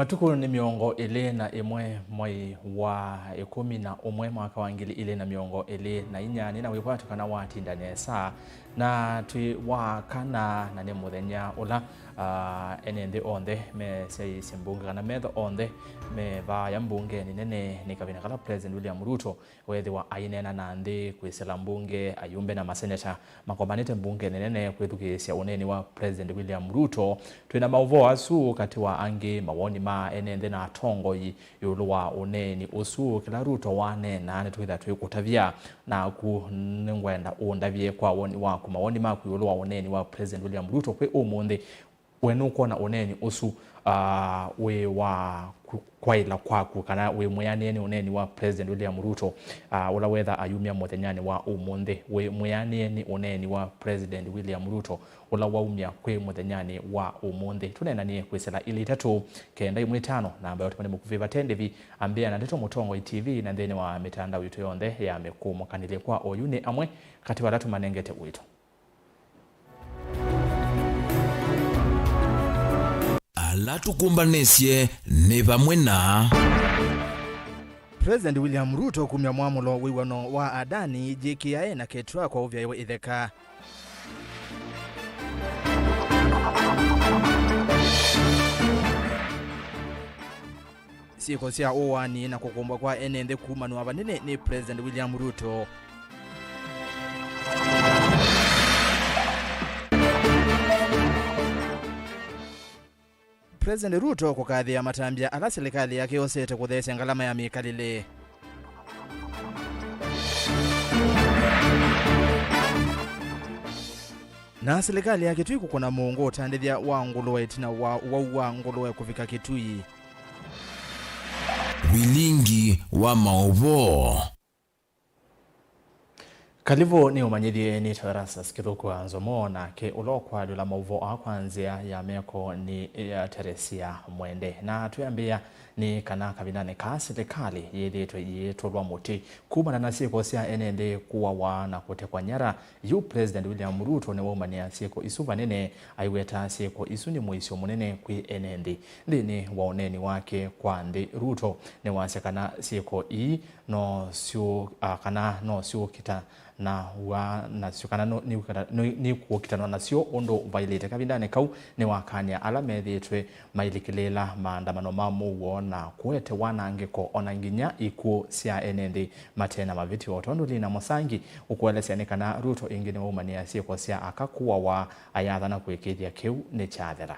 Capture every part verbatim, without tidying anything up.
Matukũ nĩ mĩongo ĩlĩ na ĩmwe mwei wa ĩkũmi na ũmwe mwaka wa ngili ilĩ na mĩongo ĩlĩ na inya. Nĩ na wĩkwatyo kana watinda nesa, na twĩ wa kana, na nĩ mũthenya ũla, ah, ene nthĩ onthe mesyaĩĩsye mbunge, kana metho onthe me vaaya mbungenĩ nene, nĩ kavĩna kala President William Ruto weethĩwa aineena na nthĩ kwĩsĩla mbunge, ayumbe na maseneta makomanĩte mbungenĩ nene kwĩthukĩĩsya ũneeni wa President William Ruto. Twĩ na maũvoo asu, katĩ wa angĩ, mawoni ma ene nthĩ na atongoi ĩũlũ wa ũneeni ũsu. Kĩla Ruto waneena nĩtwĩtha twĩkũtavya, naku nĩngwenda ũndavye kwa woni waku, mawoni maku ĩũlũ wa ũneeni wa President William Ruto kwĩ ũmũnthĩ. We nũkwona ũneeni ũsu, ah, wĩ wa ku-, kwaĩla kwaku, kana wĩ mwĩanĩe nĩ ũneeni wa President William Ruto, ah, ũla weetha ayumya mũthenyanĩ wa ũmũnthĩ? Wĩ mwĩanĩe nĩ ũneeni wa President William Ruto ũla waumya kwĩ mũthenyanĩ wa ũmũnthĩ? Tũneenanie kwĩsĩla ilĩ itatũ, kenda ĩmwe ĩtano, namba ya ũtũmani mũkuvĩ vate ndĩvi. Ambĩa na Ndeto Mũtongoi T V na nthĩnĩ wa mĩtandao yitũ yonthe ya mĩkũũmũkanĩlye kwa oyu nĩ amwe katĩ wa ala tũmanengete ũito. Ala tũkũmbanĩsye nĩ vamwe na President William Ruto kumya mwamũlo wĩw'ano wa Adani, J K I na Ketra kwa ũvyaĩwe itheka. Syĩko sya ũaani na kũkũmbwa kwa ene nthĩ kumanwa vanene nĩ President William Ruto. President Ruto kũkathĩa matambya ala silikalĩ yake yosete kũtheesya ngalama ya mĩkalĩle. Na silikalĩ ya Kitui kũkũna mũũngũ ũtandĩthya wa ngũlũe ĩtina wa ũwau wa ngũlũe kũvika Kitui. Vilingi wa maũvoo. Kalivũ nĩ ũmanyĩthye nĩ Tarasas Kĩthũkũ wa Nzomo, nake ũla ũkwalũla maũvoo aa kwa nzĩa ya meko nĩ, eh, Teresia Mwende. Na twĩambĩĩa nĩ kana kavindanĩ kaa silikalĩ yĩthĩĩtwe ĩyĩtũlwa mũtĩ kumana na syĩko sya ene nthĩ kũawa na kũtekwa nyara. Yu President William Ruto nĩwaumanĩa syĩko isu vanene, aiweta syĩko isu nĩ mũisyo mũnene kwĩ ene nthĩ. Nthĩnĩ wa ũneeni wake kwa nthĩ, Ruto nĩwasya kana syĩko ii no syũ-, ah, kana no syũkĩtanawa nasyo, kana no, nĩũkĩta-, nĩ-, nĩkũkĩtanwa nasyo ũndũ vaĩlĩte. Kavindanĩ kau nĩwakany'a ala methĩĩtwe mailikĩlĩĩla maandamano ma mũuo na kũete wanangĩko, ona nginya ikw'ũ sya ene nthĩ mate na mavĩtyo. O tondũ Lina Mũsangi ũkũelesya nĩ kana Ruto ĩngĩ nĩwaumanĩa syĩko sya aka kũawa, ayathana kũĩkĩĩthya kĩu nĩkyathela.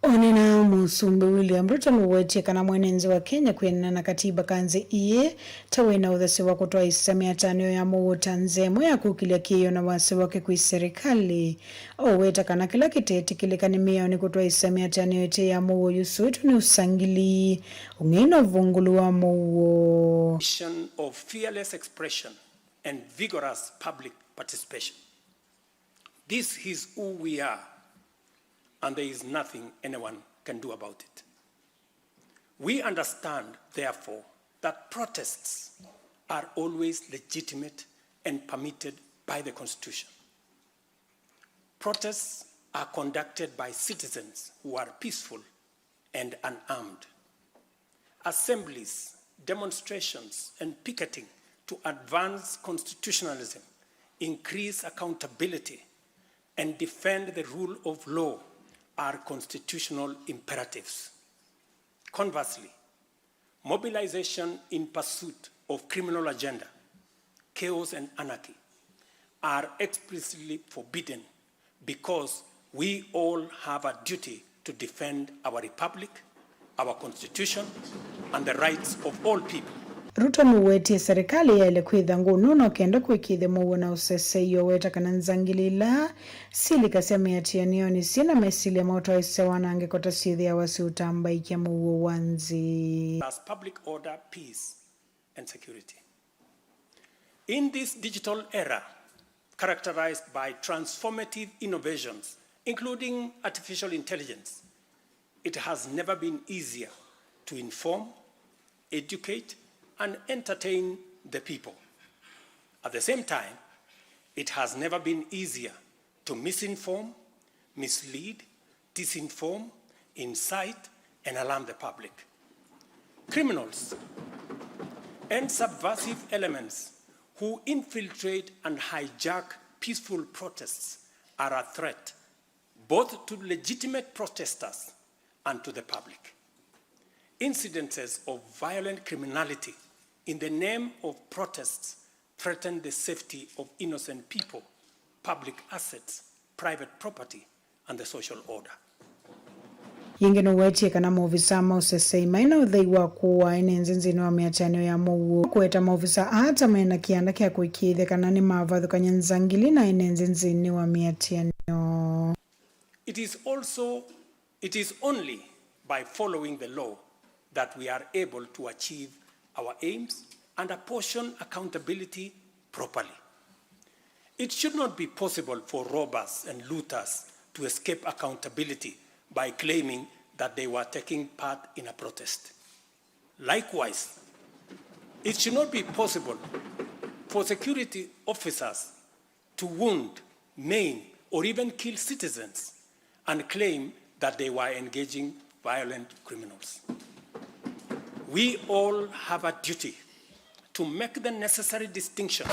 Ũneena Mũsumbĩ William Ruto nũwetie kana mwene nthĩ wa Kenya kwĩanana na katiba ka nthĩ ii ta wĩna ũthasyo wa kũtwaĩĩsya mĩatanĩo ya mũuo ta nzĩa ĩmwe ya kũkĩlya kĩĩo na wasya wake kwĩ serikali. Ũweta kana kĩla kĩtetĩkĩlĩka nĩ mĩao nĩ kũtwaĩĩsya mĩatanĩo ĩte ya mũuo yusũĩtwe nĩ ũsangili, ũng'ei na ũvungũlu wa mũuo. Vision of fearless expression and vigorous public participation. This is who we are, and there is nothing anyone can do about it. We understand, therefore, that protests are always legitimate and permitted by the Constitution. Protests are conducted by citizens who are peaceful and unarmed. Assemblies, demonstrations, and picketing to advance constitutionalism, increase accountability, and defend the rule of law are constitutional imperatives. Conversely, mobilization in pursuit of criminal agenda, chaos and anarchy are explicitly forbidden because we all have a duty to defend our republic, our constitution, and the rights of all people. Ruto nũwetie serikali yaĩle kwĩtha ngũnũno kenda kũĩkĩĩthya mũuo na ũseseio, weta kana nzangili ila silikasya mĩatĩanĩonĩ syĩ na mesilya ma ũtwaĩĩsya wanangĩko ta syĩthĩawa syĩũtambaĩkya mũuo wa nthĩ. Plus public order, peace, and security. In this digital era, characterized by transformative innovations, including artificial intelligence, it has never been easier to inform, educate, and entertain the people. At the same time, it has never been easier to misinform, mislead, disinform, incite, and alarm the public. Criminals and subversive elements who infiltrate and hijack peaceful protests are a threat both to legitimate protesters and to the public. Incidences of violent criminality in the name of protests threaten the safety of innocent people, public assets, private property, and the social order. Yĩngĩ nũwetie kana maovisaa ma ũsesei maĩ na ũthei wa kũaa ene nzĩ nthĩnĩ wa mĩatĩanĩo ya mũuo, kũweta maovisaa aa ta me na kĩanda kya kũĩkĩĩthya kana nĩmavathũkany'a nzangili na ene nzĩ nthĩnĩ wa mĩatĩanĩo. It is also, it is only by following the law that we are able to achieve our aims and apportion accountability properly. It should not be possible for robbers and looters to escape accountability by claiming that they were taking part in a protest. Likewise, it should not be possible for security officers to wound, maim, or even kill citizens and claim that they were engaging violent criminals. We all have a duty to make the necessary distinction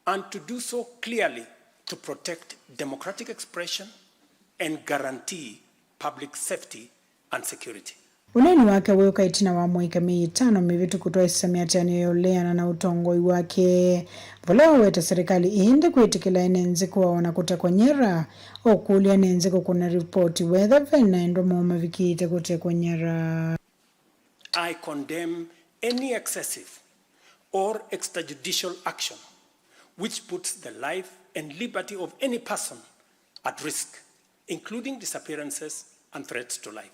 and to do so clearly to protect democratic expression and guarantee public safety and security. Ũneeni wake wĩũka ĩtina wa mũika myei ĩtano mĩvĩtũku twaisye mĩatĩanĩo ya ũleana na ũtongoi wake, vala waweta serikali ĩĩ ndĩkwĩtĩkĩla ene nzĩ kũawa na kũtekwa nyara, ũkũlya ene nzĩ kũkũna ripoti wetha ve na endwa moo mavikĩĩte kũtekwa nyara. I condemn any excessive or extrajudicial action which puts the life and liberty of any person at risk, including disappearances and threats to life.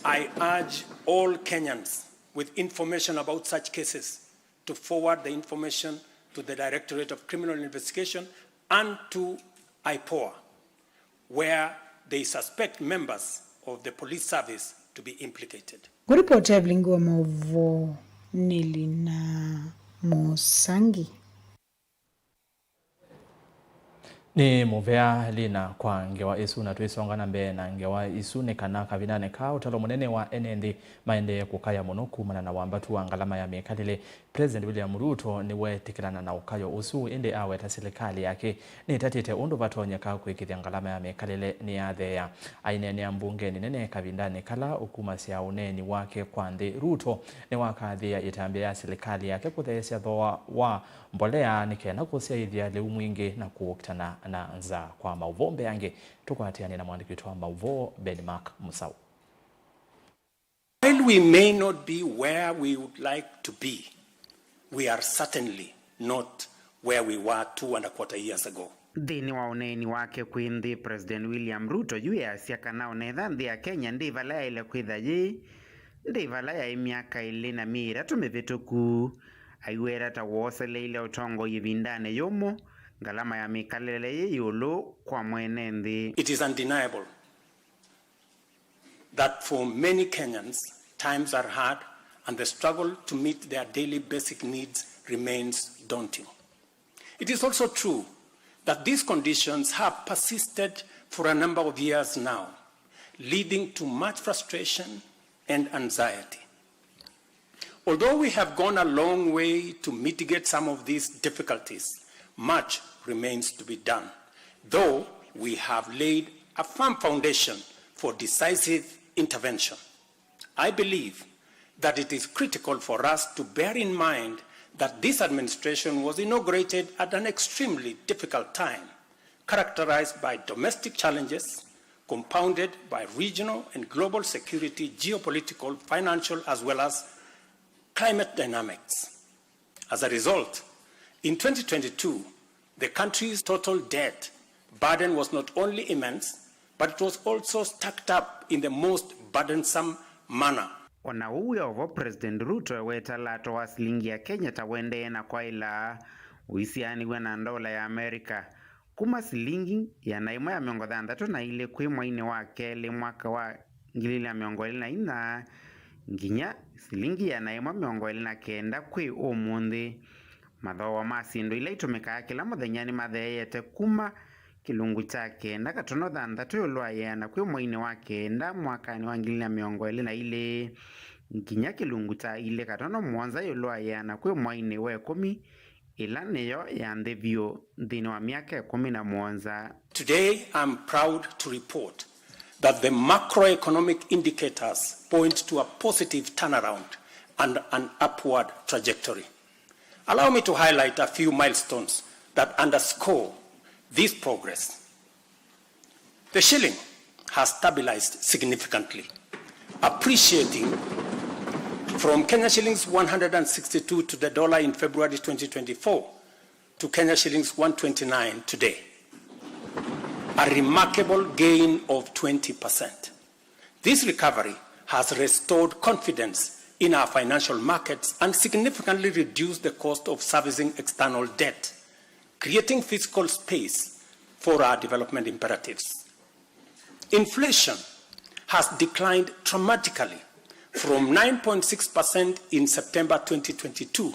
I urge all Kenyans with information about such cases to forward the information to the Directorate of Criminal Investigation and to IPOA, where they suspect members of the police service to be implicated. Kũripoti Evelyn Ngua, maũvoo nĩ Lina Mũsangi. Nĩ mũvea Lina kwa ngewa ĩsu, na twĩsonga na mbee na ngewa isu nĩ kana kavindanĩ kaa ũtalo mũnene wa ene nthĩ maendee kũkaya mũno kumana na wambatu wa ngalama ya mĩkalĩle. President William Ruto nĩweetĩkĩlana na ũkayo ũsu, ĩndĩ aweta silikalĩ yake nĩtatĩte ũndũ vatonyeka kwĩkĩthya ngalama ya mĩkalĩle nĩyatheea. Aineenea mbungenĩ nene kavindanĩ kala ũkumasya ũneeni wake kwa nthĩ, Ruto nĩwakathĩĩa ĩtambya ya silikalĩ yake kũtheesya thooa wa mbolea nĩ kenda kũsyaĩthya lĩu mwingĩ na kũkitana na nzaa. Kwa maũvoo mbeange, tũkwatĩanĩe na mũandĩki witũ wa maũvoo, Ben Mark Musau. While we may not be where we would like to be, we are certainly not where we were two and a quarter years ago. Nthĩnĩ wa ũneeni wake kwĩ nthĩ, President William Ruto yu easya kana o na ethĩwa nthĩ ya Kenya ndĩ vala yaĩle kwĩthwa yĩ, ndĩ vala yaĩ myaka ĩlĩ na myei ĩtatũ mĩvĩtũku. Aiweta ta wooseleile ũtongoi ĩvindanĩ yũmũ, ngalama ya mĩkalĩle yĩ ĩũlũ kwa mwene nthĩ. It is undeniable that for many Kenyans, times are hard and the struggle to meet their daily basic needs remains daunting. It is also true that these conditions have persisted for a number of years now, leading to much frustration and anxiety. Although we have gone a long way to mitigate some of these difficulties, much remains to be done, though we have laid a firm foundation for decisive intervention. I believe that it is critical for us to bear in mind that this administration was inaugurated at an extremely difficult time, characterized by domestic challenges compounded by regional and global security, geopolitical, financial, as well as climate dynamics. As a result, in twenty twenty-two, the country's total debt burden was not only immense, but it was also stacked up in the most burdensome manner. O na ũu wĩ o vo, President Ruto eweta lato wa silingi ya Kenya ta ũendee na kwaĩla ũisianĩw'a na ndola ya America, kuma silingi ĩana yĩmwe ya mĩongo thanthatũ na ilĩ kwĩ mwainĩ wa kelĩ mwaka wa ngili ilĩ na mĩongo ĩlĩ na inya, nginya silingi ĩana yĩmwe mĩongo ĩlĩ na kenda kwĩ ũmũnthĩ. Mathooa ma syĩndũ ila itũmĩkaa kĩla mũthenya nĩmatheeete kuma kĩlungu kya kenda katono thanthatũ ĩũlũ wa ĩana kwĩ mweinĩ wa kenda mwakanĩ wa ngili na mĩongo ĩlĩ na ilĩ, nginya kĩlungu kya ilĩ katono mũonza ĩũlũ wa ĩana kwĩ mweinĩ wa ĩkũmi, ĩla nĩyo ya nthĩ vyũ nthĩnĩ wa myaka ĩkũmi na mũonza. Today, I'm proud to report that the macroeconomic indicators point to a positive turnaround and an upward trajectory. Allow me to highlight a few milestones that underscore this progress. The shilling has stabilized significantly, appreciating from Kenya shillings one hundred sixty-two to the dollar in February twenty twenty-four to Kenya shillings one twenty-nine today, a remarkable gain of twenty percent. This recovery has restored confidence in our financial markets and significantly reduced the cost of servicing external debt, creating fiscal space for our development imperatives. Inflation has declined dramatically from nine point six percent in September twenty twenty-two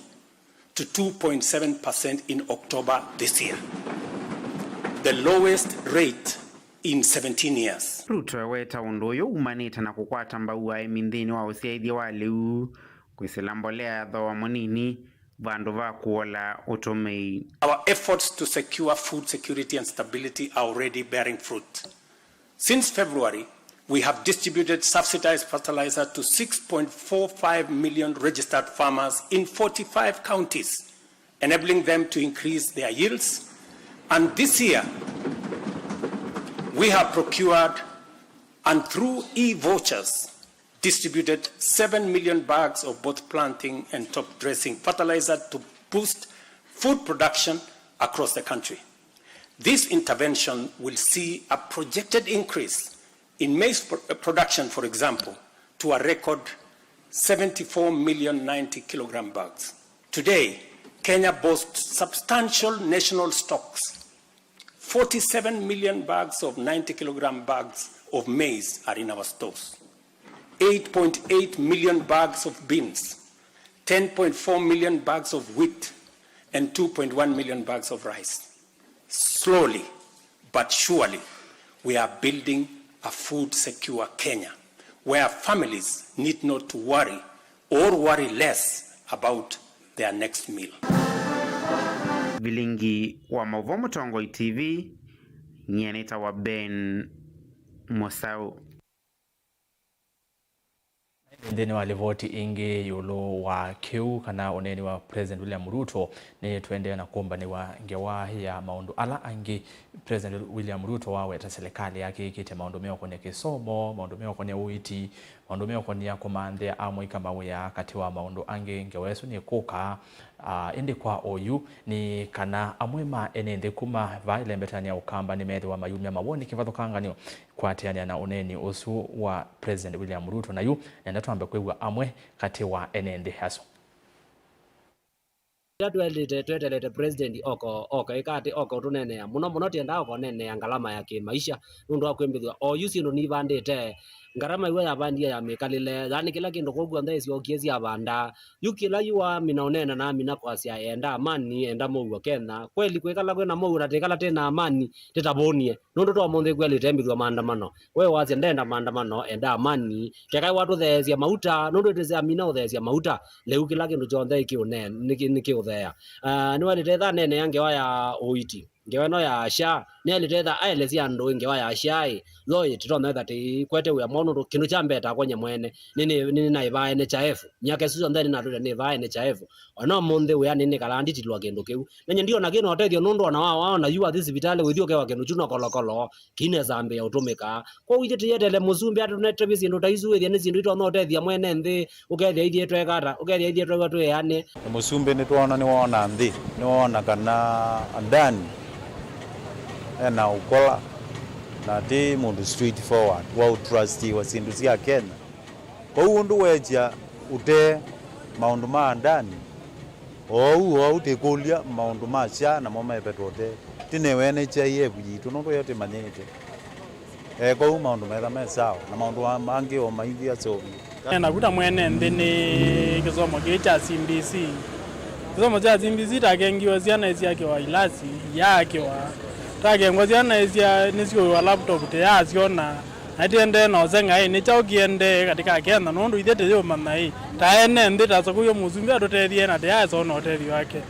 to two point seven percent in October this year, the lowest rate in seventeen years. Ruto eweta ũndũ ũyũ umanĩte na kũkwata mbau aĩmi nthĩnĩ wa ũsyaĩthya wa lĩu, kwĩsĩla mbolea ya thooa mũnini vandũ va kũola ũtũmĩi. Our efforts to secure food security and stability are already bearing fruit. Since February, we have distributed subsidized fertilizer to six point four five million registered farmers in forty-five counties, enabling them to increase their yields. And this year, we have procured and through e-vouchers distributed seven million bags of both planting and top dressing fertilizer to boost food production across the country. This intervention will see a projected increase in maize pro-, uh, production, for example, to a record seventy-four million ninety kilogram bags. Today, Kenya boasts substantial national stocks. Forty-seven million bags of ninety kilogram bags of maize are in our stores. Eight point eight million bags of beans, ten point four million bags of wheat, and two point one million bags of rice. Slowly but surely, we are building a food secure Kenya, where families need not to worry or worry less about their next meal. Vilingi wa maũvoo Mũtongoi T V, nyie nĩtawa Ben Mũsaũ. Nthĩnĩ wa livoti ĩngĩ ĩũlũ wa kĩu kana ũneeni wa President William Ruto, nĩ tũendee na kũmbanĩw'a ngewa ya maũndũ ala angĩ President William Ruto waweta silikalĩ yake ĩkĩte maũndũ meũkonia kĩsomo, maũndũ meũkonia ũiiti, maũndũ meũkonia kũmanthĩa amũika mawĩa, katĩ wa maũndũ angĩ. Ngewa ĩsu nĩkũka, ah, ĩndĩ kwa oyu nĩ kana amwe ma ene nthĩ kuma vaa ĩlembetanĩ ya Ũkamba nĩmethĩwa mayumya mawoni kĩvathũkanganyo kwatĩanĩa na ũneeni ũsu wa President William Ruto. Na yu nenda twambe kwĩw'a amwe katĩ wa ene nthĩ asu. Ĩla tũelĩte twetelete President oka, oka ĩka atĩ oka ũtũneenea. Mũno mũno tyendaa oka ũneenea ngalama ya kĩmaisha, nũndũ wa kwĩmbĩthw'a oyu syĩndũ nivandĩte, ngalama iw'a yavandie ya mĩkalĩle, yani kĩla kĩndũ kũu kw'onthe ĩsyokie syavanda. Yu kĩla yu wamina ũneena na amina kwasya, "Enda amani, enda mũuo Kenya." Kweli kwĩkala kwĩna mũuo na twĩkala twĩna amani, tĩtavũnie. Nũndũ ta ũmũnthĩ kwelĩte embĩthw'a maandamano. We wasya, "Ndenda maandamano, enda amani." Keka watũtheesya mauta, nũndũ ĩtĩsya amina ũtheesya mauta, lĩu kĩla kĩndũ kyonthe nĩkĩũne-, nĩkĩ-, nĩkĩũtheea. Ah, nĩwelĩte ĩtha neenea ngewa ya ũiiti. Ngewa ĩno ya SHA, nĩelĩte ĩtha aelesya andũ ngewa ya SHA ĩ, yo ĩ, tũtonya ĩtha tĩkwete wĩa mwaũ nũndũ kĩndũ kya mbee takwa nye mwene, nĩ, nĩ, nĩ, nĩnaĩvaa N H I F. Myaka ĩsu yonthe nĩnatũĩte nĩvaa N H I F. O na ũmũnthĩ wĩa nĩnĩkalaa nditilwa kĩndũ kĩu. Na nye ndiona kĩna ũtethyo nũndũ o na wa, waona yu wathi sivitalĩ wĩthi ũkewa kĩndũ kyu no kolokolo, kĩinesa mbĩa ũtũmĩkaa. Kwoou ithyĩ tũyetele mũsumbĩ atũnetavye syĩndũ ta isu, wĩthĩa nĩ syĩndũ itonya ũtethya mwene nthĩ, ũkethĩa ithyĩ tweka ata, ũkethĩa ithyĩ twew'a twĩ eanĩ. Mũsumbĩ nĩtwoona, nĩwoona nthĩ, nĩwoona kana Adani ena ũkola na ti mũndũ straight forward wa ũtrustiwa syĩndũ sya Kenya. Kwoou ũndũ weekya ũtee maũndũ ma Adani, oou, oou tĩkũlya maũndũ ma SHA namo mevetwa ũtee. Tĩnewe N H I F yitũ, nũndũ yo tĩmanyĩĩte. E, kwoou maũndũ metha me sawa, na maũndũ ma-, mangĩ o maithi aseũvye. Naku ta mwene nthĩ nĩ kĩsomo kĩĩ kya C B C. Kĩsomo kya C B C takengiwe syana isyakĩwa ilasi, iyaakĩwa. Takengwa syana isya nĩsyũĩwa laptop tĩyasyona, na itiendee na ũseng'a ĩ, nĩ kyaũ kĩendee katĩ ka Kenya, nũndũ ithyĩ tĩyũmanya ĩ, ta ene nthĩ ta Sakuyo Mũsumbĩ atũtethie na tĩyaesona ũtethyo wake.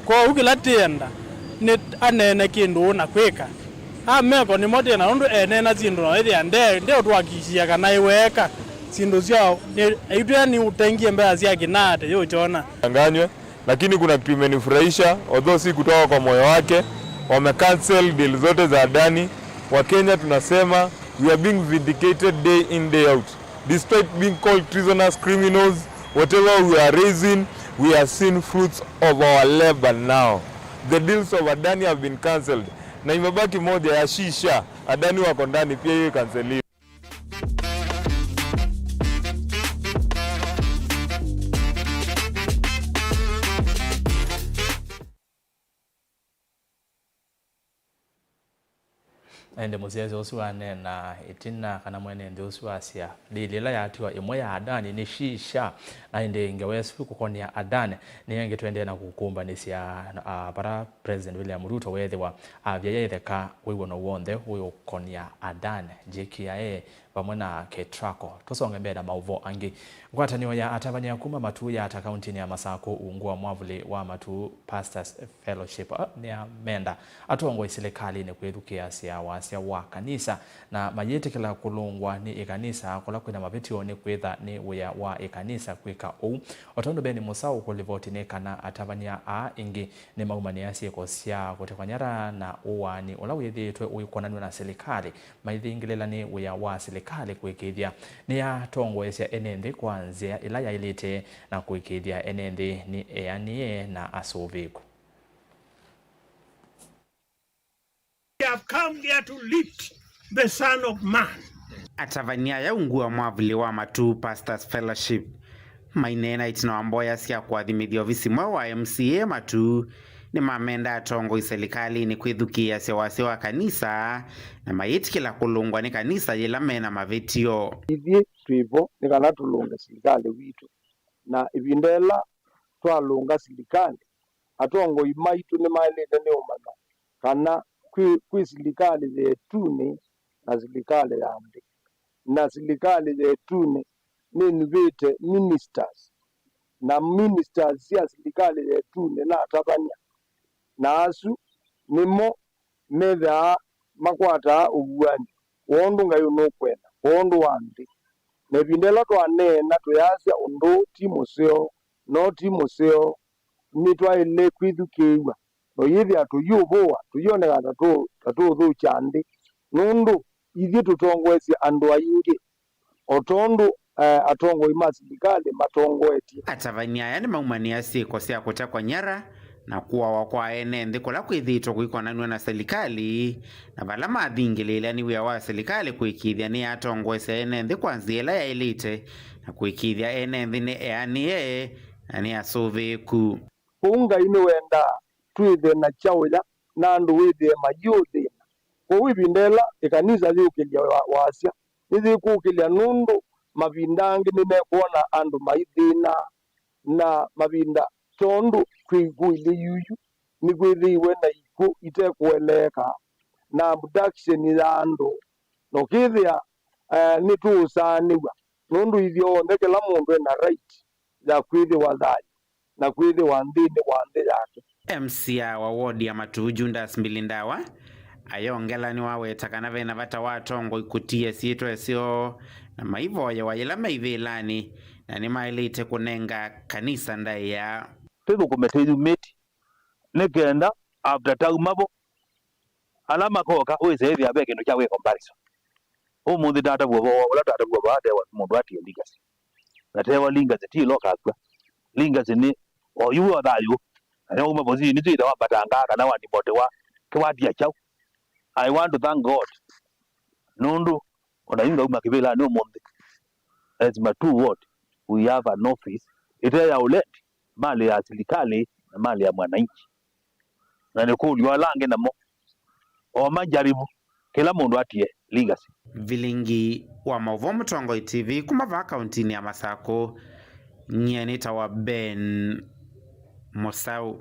Kwoou kĩla tĩenda nĩ aneene kĩndũ ũna kwĩka. Ameko nĩmo tĩ na ũndũ eneena syĩndũ na wĩthĩa nde ndeũtũakikishia kana ĩweeka syĩndũ syoo nĩ aitwĩa nĩ ũtengie mbesa sya kĩnaa tĩyũkyona. Changanywe, lakini kuna kitu imenifurahisha, although si kutoka kwa moyo wake, wame cancel deal zote za Adani. Wa Kenya tunasema we are being vindicated day in day out. Despite being called treasonous criminals, whatever we are raising, we are seeing fruits of our labor now. The deals of Adani have been cancelled. Na imebaki moja ya shisha. Adani wako ndani pia, hiyo ikanseliwa. Ĩndĩ mũsyaĩĩsya ũsu aneena ĩtina kana mwene nthĩ ũsu asya, ndĩli ĩla yatiwa ĩmwe ya Adani nĩ shisha, na ĩndĩ ngewa ĩsu kũkonĩa Adani nĩyo ĩngĩ tũendee na kũkũmbanĩsya, ah, vata President William Ruto weethĩwa avyaie ĩtheka wĩw'ano w'onthe ũyũkonĩa Adani, J K I A, vamwe na Ketraco. Tũsonge mbee na maũvoo angĩ. Ngwatanĩo ya atavany'a kuma Matuu Yatta kauntinĩ ya Masakũ ungu wa mwavuli wa Matuu Pastors Fellowship, ah, nĩyamenda atongoi silikalĩnĩ kwĩthukĩĩasya wasya wa kanisa na mayĩtĩkĩla kũlũngwa nĩ ĩkanisa kũla kwĩna mavĩtyo nĩ kwĩtha nĩ wĩa wa ĩkanisa kwĩka ũu. O tondũ Ben Mũsaũ ũkũlivoti nĩ kana atavany'a aa ĩngĩ nĩmaumanĩa syĩko sya kũtekwa nyara na ũaani ũla wĩthĩĩtwe ũikonanw'a na silikalĩ. Maithingĩlĩla nĩ wĩa wa silikalĩ kũĩkĩĩthya nĩyatongoesya ene nthĩ kwa nzĩa ĩla yaĩlĩte na kũĩkĩĩthya ene nthĩ nĩ eanĩe na asũvĩĩku. They have come here to lift the Son of Man. Atavany'a aya ungu wa mwavuli wa Matuu Pastors Fellowship maineena ĩtina wa mboya sya kũathimĩthya ovisi mweũ wa M C A Matuu. Nĩmamenda atongoi silikalĩnĩ kwĩthukĩĩasya wasya wa kanisa na mayĩtĩkĩla kũlũngwa nĩ kanisa yĩla me na mavĩtyo. Ithyĩ twĩ vo nĩ kana tũlũnge silikalĩ witũ, na ĩvinda ĩla twalũnga silikalĩ, atongoi maitũ nĩmaĩlĩte nĩ ũmanya kana kwĩ, kwĩ silikalĩ ya ĩtunĩ na silikalĩ ya nthĩ. Na silikalĩ ya ĩtunĩ nĩnuvĩte ministers, na ministers sya silikalĩ ya ĩtunĩ na atavany'a, na asu nĩmo methĩawa makwataa ũvuany'o kwondũ Ngai nũkwenda, kwondũ wa nthĩ. Na ĩvinda ĩla twaneena tũyasya ũndũ ti mũseo, no ti mũseo, nĩtwaĩle kwĩthukĩĩw'a. Na ũyĩthĩa tũyĩũvũwa, tũyĩoneka ta tũ-, ta tũũthũkya nthĩ, nũndũ ithyĩ tũtongoesye andũ aingĩ, o tondũ, eh, atongoi ma silikalĩ matongoetye. Atavany'a aya nĩmaumanĩa syĩko sya kũtekwa nyara na kũawa kwa ene nthĩ kũla kwĩthĩĩtwe kũikonanw'a na silikalĩ, na vala mathingĩlĩĩlya nĩ wĩa wa silikalĩ kũĩkĩĩthya nĩyatongoesya ene nthĩ kwa nzĩa ĩla yaĩlĩte, na kũĩkĩĩthya ene nthĩ nĩ eanĩe na nĩ asũvĩĩku. Kwoou Ngai nĩwendaa twĩthĩe na kyaũya na andũ wĩthĩe mayĩũthĩna. Kwoou ĩvinda ĩla ĩkanisa yĩũkĩlya wa-, wasya, nĩyĩkũkĩlya nũndũ mavinda angĩ nĩmekwona andũ maithĩna, na mavinda tondũ kwĩ ikuũ ilĩ yuyu nĩkwĩthĩiwe na ikw'ũ itekũeleeka na abduction ya andũ, na ũkĩthĩa, eh, nĩtũũsaanĩw'a nũndũ ithyonthe kĩla mũndũ ena right ya kwĩthĩwa thayũ na kwĩthĩwa nthĩnĩ wa nthĩ yake. M C A wa wodi ya Matuu, Judas Mbilindawa, ayongela nĩwaweta kana vena vata wa atongoi kũtia syĩtwa syoo na maivoyewa yĩla me ivĩlanĩ, na nĩmaĩlĩte kũnenga kanisa ndaĩa. Twĩthũkũme twĩyumĩtye, nĩ kenda after tauma vo, ala makoka wĩse ĩthĩa ve kĩndũ kya wĩ comparison. Ũmũnthĩ tatavw'a vo, ũla tatavw'a vo atewa mũndũ atie legacy. Na tewa legacy ti ĩla ũkakw'a. Legacy nĩ oyu wĩ o thayũ. Na nĩwauma position nĩtwĩtha wambatangaa kana wa demotewa kĩwatia kyaũ. I want to thank God. Nũndũ o na yu ngauma kĩvĩlanĩ ũmũnthĩ. As Matuu ward, we have an office ĩte ya ũlendi, mali ya silikalĩ na mali ya mwananchi. Na nĩkũlw'a ala angĩ namo o majaribu kĩla mũndũ atie legacy. Vilingi wa maũvoo Mũtongoi T V kuma vaa kauntinĩ ya Masakũ, nyie nĩtawa Ben Mũsaũ.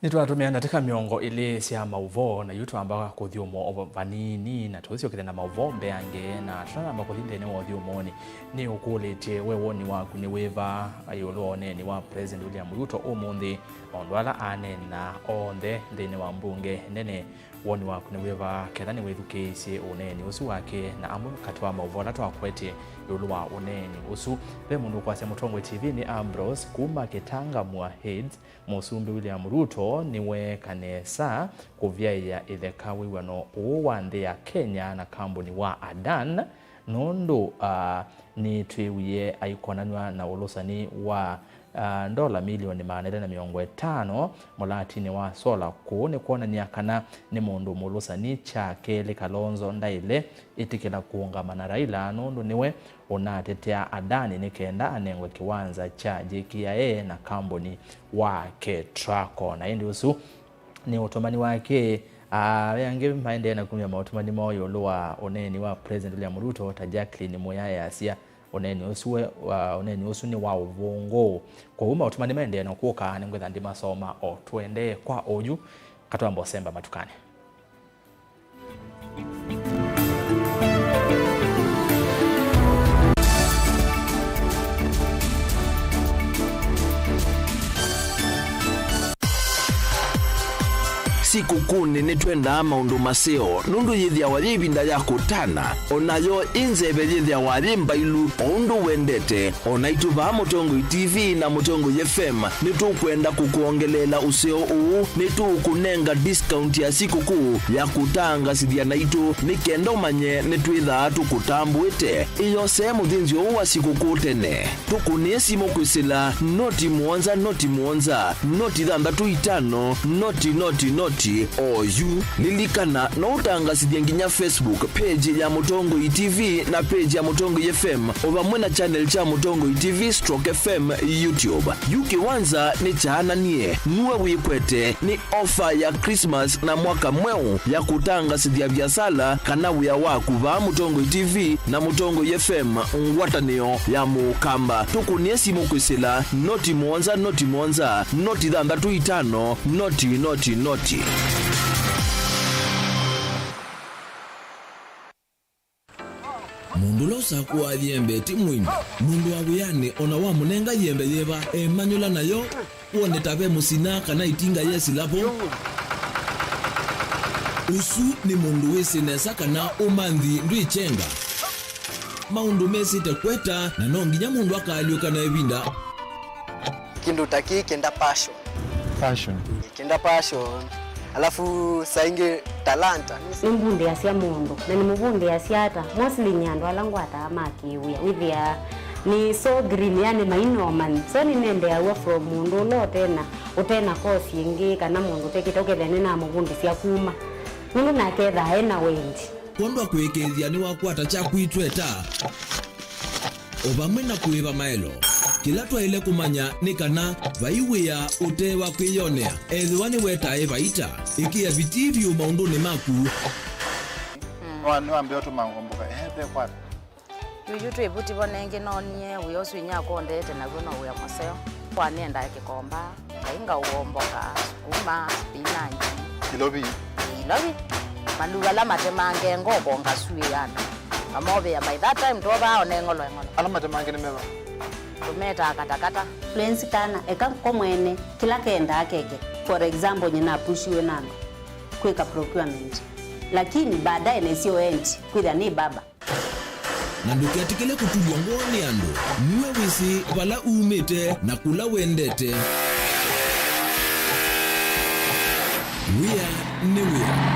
Nĩtwatũmĩa ndatĩka mĩongo ĩlĩ sya maũvoo, na yu twamba kũthyũmũa o vanini, na tũsyokethya na maũvoo mbeange, na tũtanamba kũthi nthĩnĩ wa ũthyũmũonĩ, nĩũkũlĩtye we woni waku nĩ wĩva ĩũlũ wa ũneeni wa President William Ruto ũmũnthĩ, maũndũ ala aneena onthe nthĩnĩ wa mbunge nene. Woni waku nĩ wĩva ketha nĩwĩthukĩĩsye ũneeni ũsu wake, na amwe katĩ wa maũvoo ala twakwetye ĩũlũ wa ũneeni ũsu? Ve mũndũ ũkwasya Mũtongoi T V nĩ Ambrose kuma Kĩtangamwa Heights. Mũsumbĩ William Ruto nĩweeka nesa kũvyaĩa ĩtheka wĩw'ano ũũ wa nthĩ ya Kenya na kambuni wa Adan, nũndũ, ah, nĩtwĩwie aikonanw'a na ũlũsani wa, ah, ndola milioni maana elĩ na mĩongo ĩtano mũlatinĩ wa sola. Kũu nĩ kwonany'a kana nĩ mũndũ mũlũsani. Kya kelĩ, Kalonzo ndaĩle ĩtĩkĩla kũũngama na Raila nũndũ nĩwe ũnatetea Adani nĩ kenda anengwe kĩwanza kya J K I A na kambuni wa Ketraco. Na ĩndĩ ũsu nĩ ũtũmani wake. Ah, ve angĩ maendee na kumya maũtũmani moo ĩũlũ wa ũneeni wa President William Ruto, ta Jacqueline Muyaya asya, ũneeni ũsu we, wa, ũneeni ũsu nĩ wa ũvũngũ. Kwoou maũtũmani maendee na kũka, nĩngwĩtha ndĩmasoma o tũendee kwa oyu, katwamba ũsemba matukanĩ. Sikũkũnĩ nĩtwendaa maũndũ maseo, nũndũ yĩthĩawa yĩ ĩvinda ya kũtana, o nayo ĩ nzeve yĩthĩawa yĩ mbailu o ũndũ wendete. O naitũ vaa Mũtongoi T V na Mũtongoi F M nĩtũkwenda kũkwongeleela ũseo ũũ. Nĩtũũkũnenga discount ya sikũkũ ya kũtangasĩthya naitũ, nĩ kenda ũmanye nĩtwĩthaa tũkũtambũĩte. Ĩyosee mũthĩnzĩo ũũ wa sikũkũ tene. Tũkũnĩe simũ kwĩsĩla noti mũonza noti mũonza noti thanthatũ itano noti noti noti oyu. Lilikana, no ũtangasĩthye nginya Facebook page ya Mũtongoi T V na page ya Mũtongoi F M, o vamwe na channel kya Mũtongoi T V stroke F M YouTube. Yu kĩwanza nĩ kyaananie, nue wĩkwete, nĩ ofa ya Christmas na mwaka mweũ ya kũtangasĩthya viasala kana wĩa waku vaa Mũtongoi T V na Mũtongoi F M, ngwatanĩo ya Mũkamba. Tũkũnĩe simũ kwĩsĩla noti mũonza noti mũonza noti thanthatũ itano noti noti noti. Mũndũ ũla ũsakũaa yembe ti mũini. Mũndũ wa wĩanĩ o na wamũnenga yembe yĩva, emanyũla nayo, wone ta ve mũsina kana ĩtinga yesĩla vo. Ũsu nĩ mũndũ wĩsĩ nesa kana ũmanthi ndwĩkyenga. Maũndũ mesĩte kweta, na no nginya mũndũ akaalyũka na ĩvinda. Kĩndũ ta kĩĩ kĩenda passion. Passion. Kĩenda passion. Alafu saa ingĩ talanta. Nĩmbundĩasya mũndũ, na nĩmũvundĩasya ata? Mostly nĩ andũ ala ngwataa ma kĩwĩa. Wĩthĩaa nĩ so green, yani mainomani. So nĩnendeaw'a from mũndũ ũla ũtena, ũtena course ĩngĩ, kana mũndũ ũtekĩte, ũkethĩa nĩnamũvundĩsya kuma. Nũndũ nake ethaa ena wendi. Kwondwa kũĩkĩĩthya nĩwakwata kyaku itweta. O vamwe na kũĩva maelo. Kĩla twaĩle kũmanya nĩ kana vai wĩa ũte wa kwĩyonea, ethĩwa nĩwetae vaita. Ĩkĩa vitii vyũ maũndũnĩ maku. Nĩwa-, nĩwambĩa ũtũma ngomboka. Ehe, ve kwata. Yuyu twĩ vuti vo nengĩ noonie wĩa ũsu inyia akondete naw'o no wĩa mũseo. Kwa nĩendaa kĩkomba. Ngai ngaũomboka, sukuma, spinach. Ilovi. Ĩĩ, ilovi. Maluvu ala matemange ngoko ngasuĩana. Mamovea by that time twovaa one ng'olo eng'olo. Ala matemange nĩ meva? Tũmetaa katakata. Prince kana eka ko mwene kĩla kendaa keke. For example, nyina apushiwe na andũ kwĩka procurement. Lakini baadaye nesio endi kwĩthĩa nĩ baba. Na ndũketĩkĩle kũtulw'a ngoo nĩ andũ. Nue wĩsĩ vala umĩte na kũla wendete. Wĩa nĩ wĩa.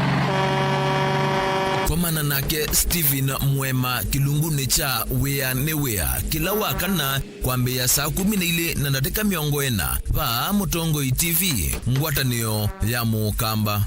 Komana nake Stephen Mwema kĩlungunĩ kya Wĩa nĩ Wĩa kĩla wa kana kwambĩĩa saa kũmi na ilĩ na ndatĩka mĩongo ĩna vaa Mũtongoi T V, ngwatanĩo ya Mũkamba.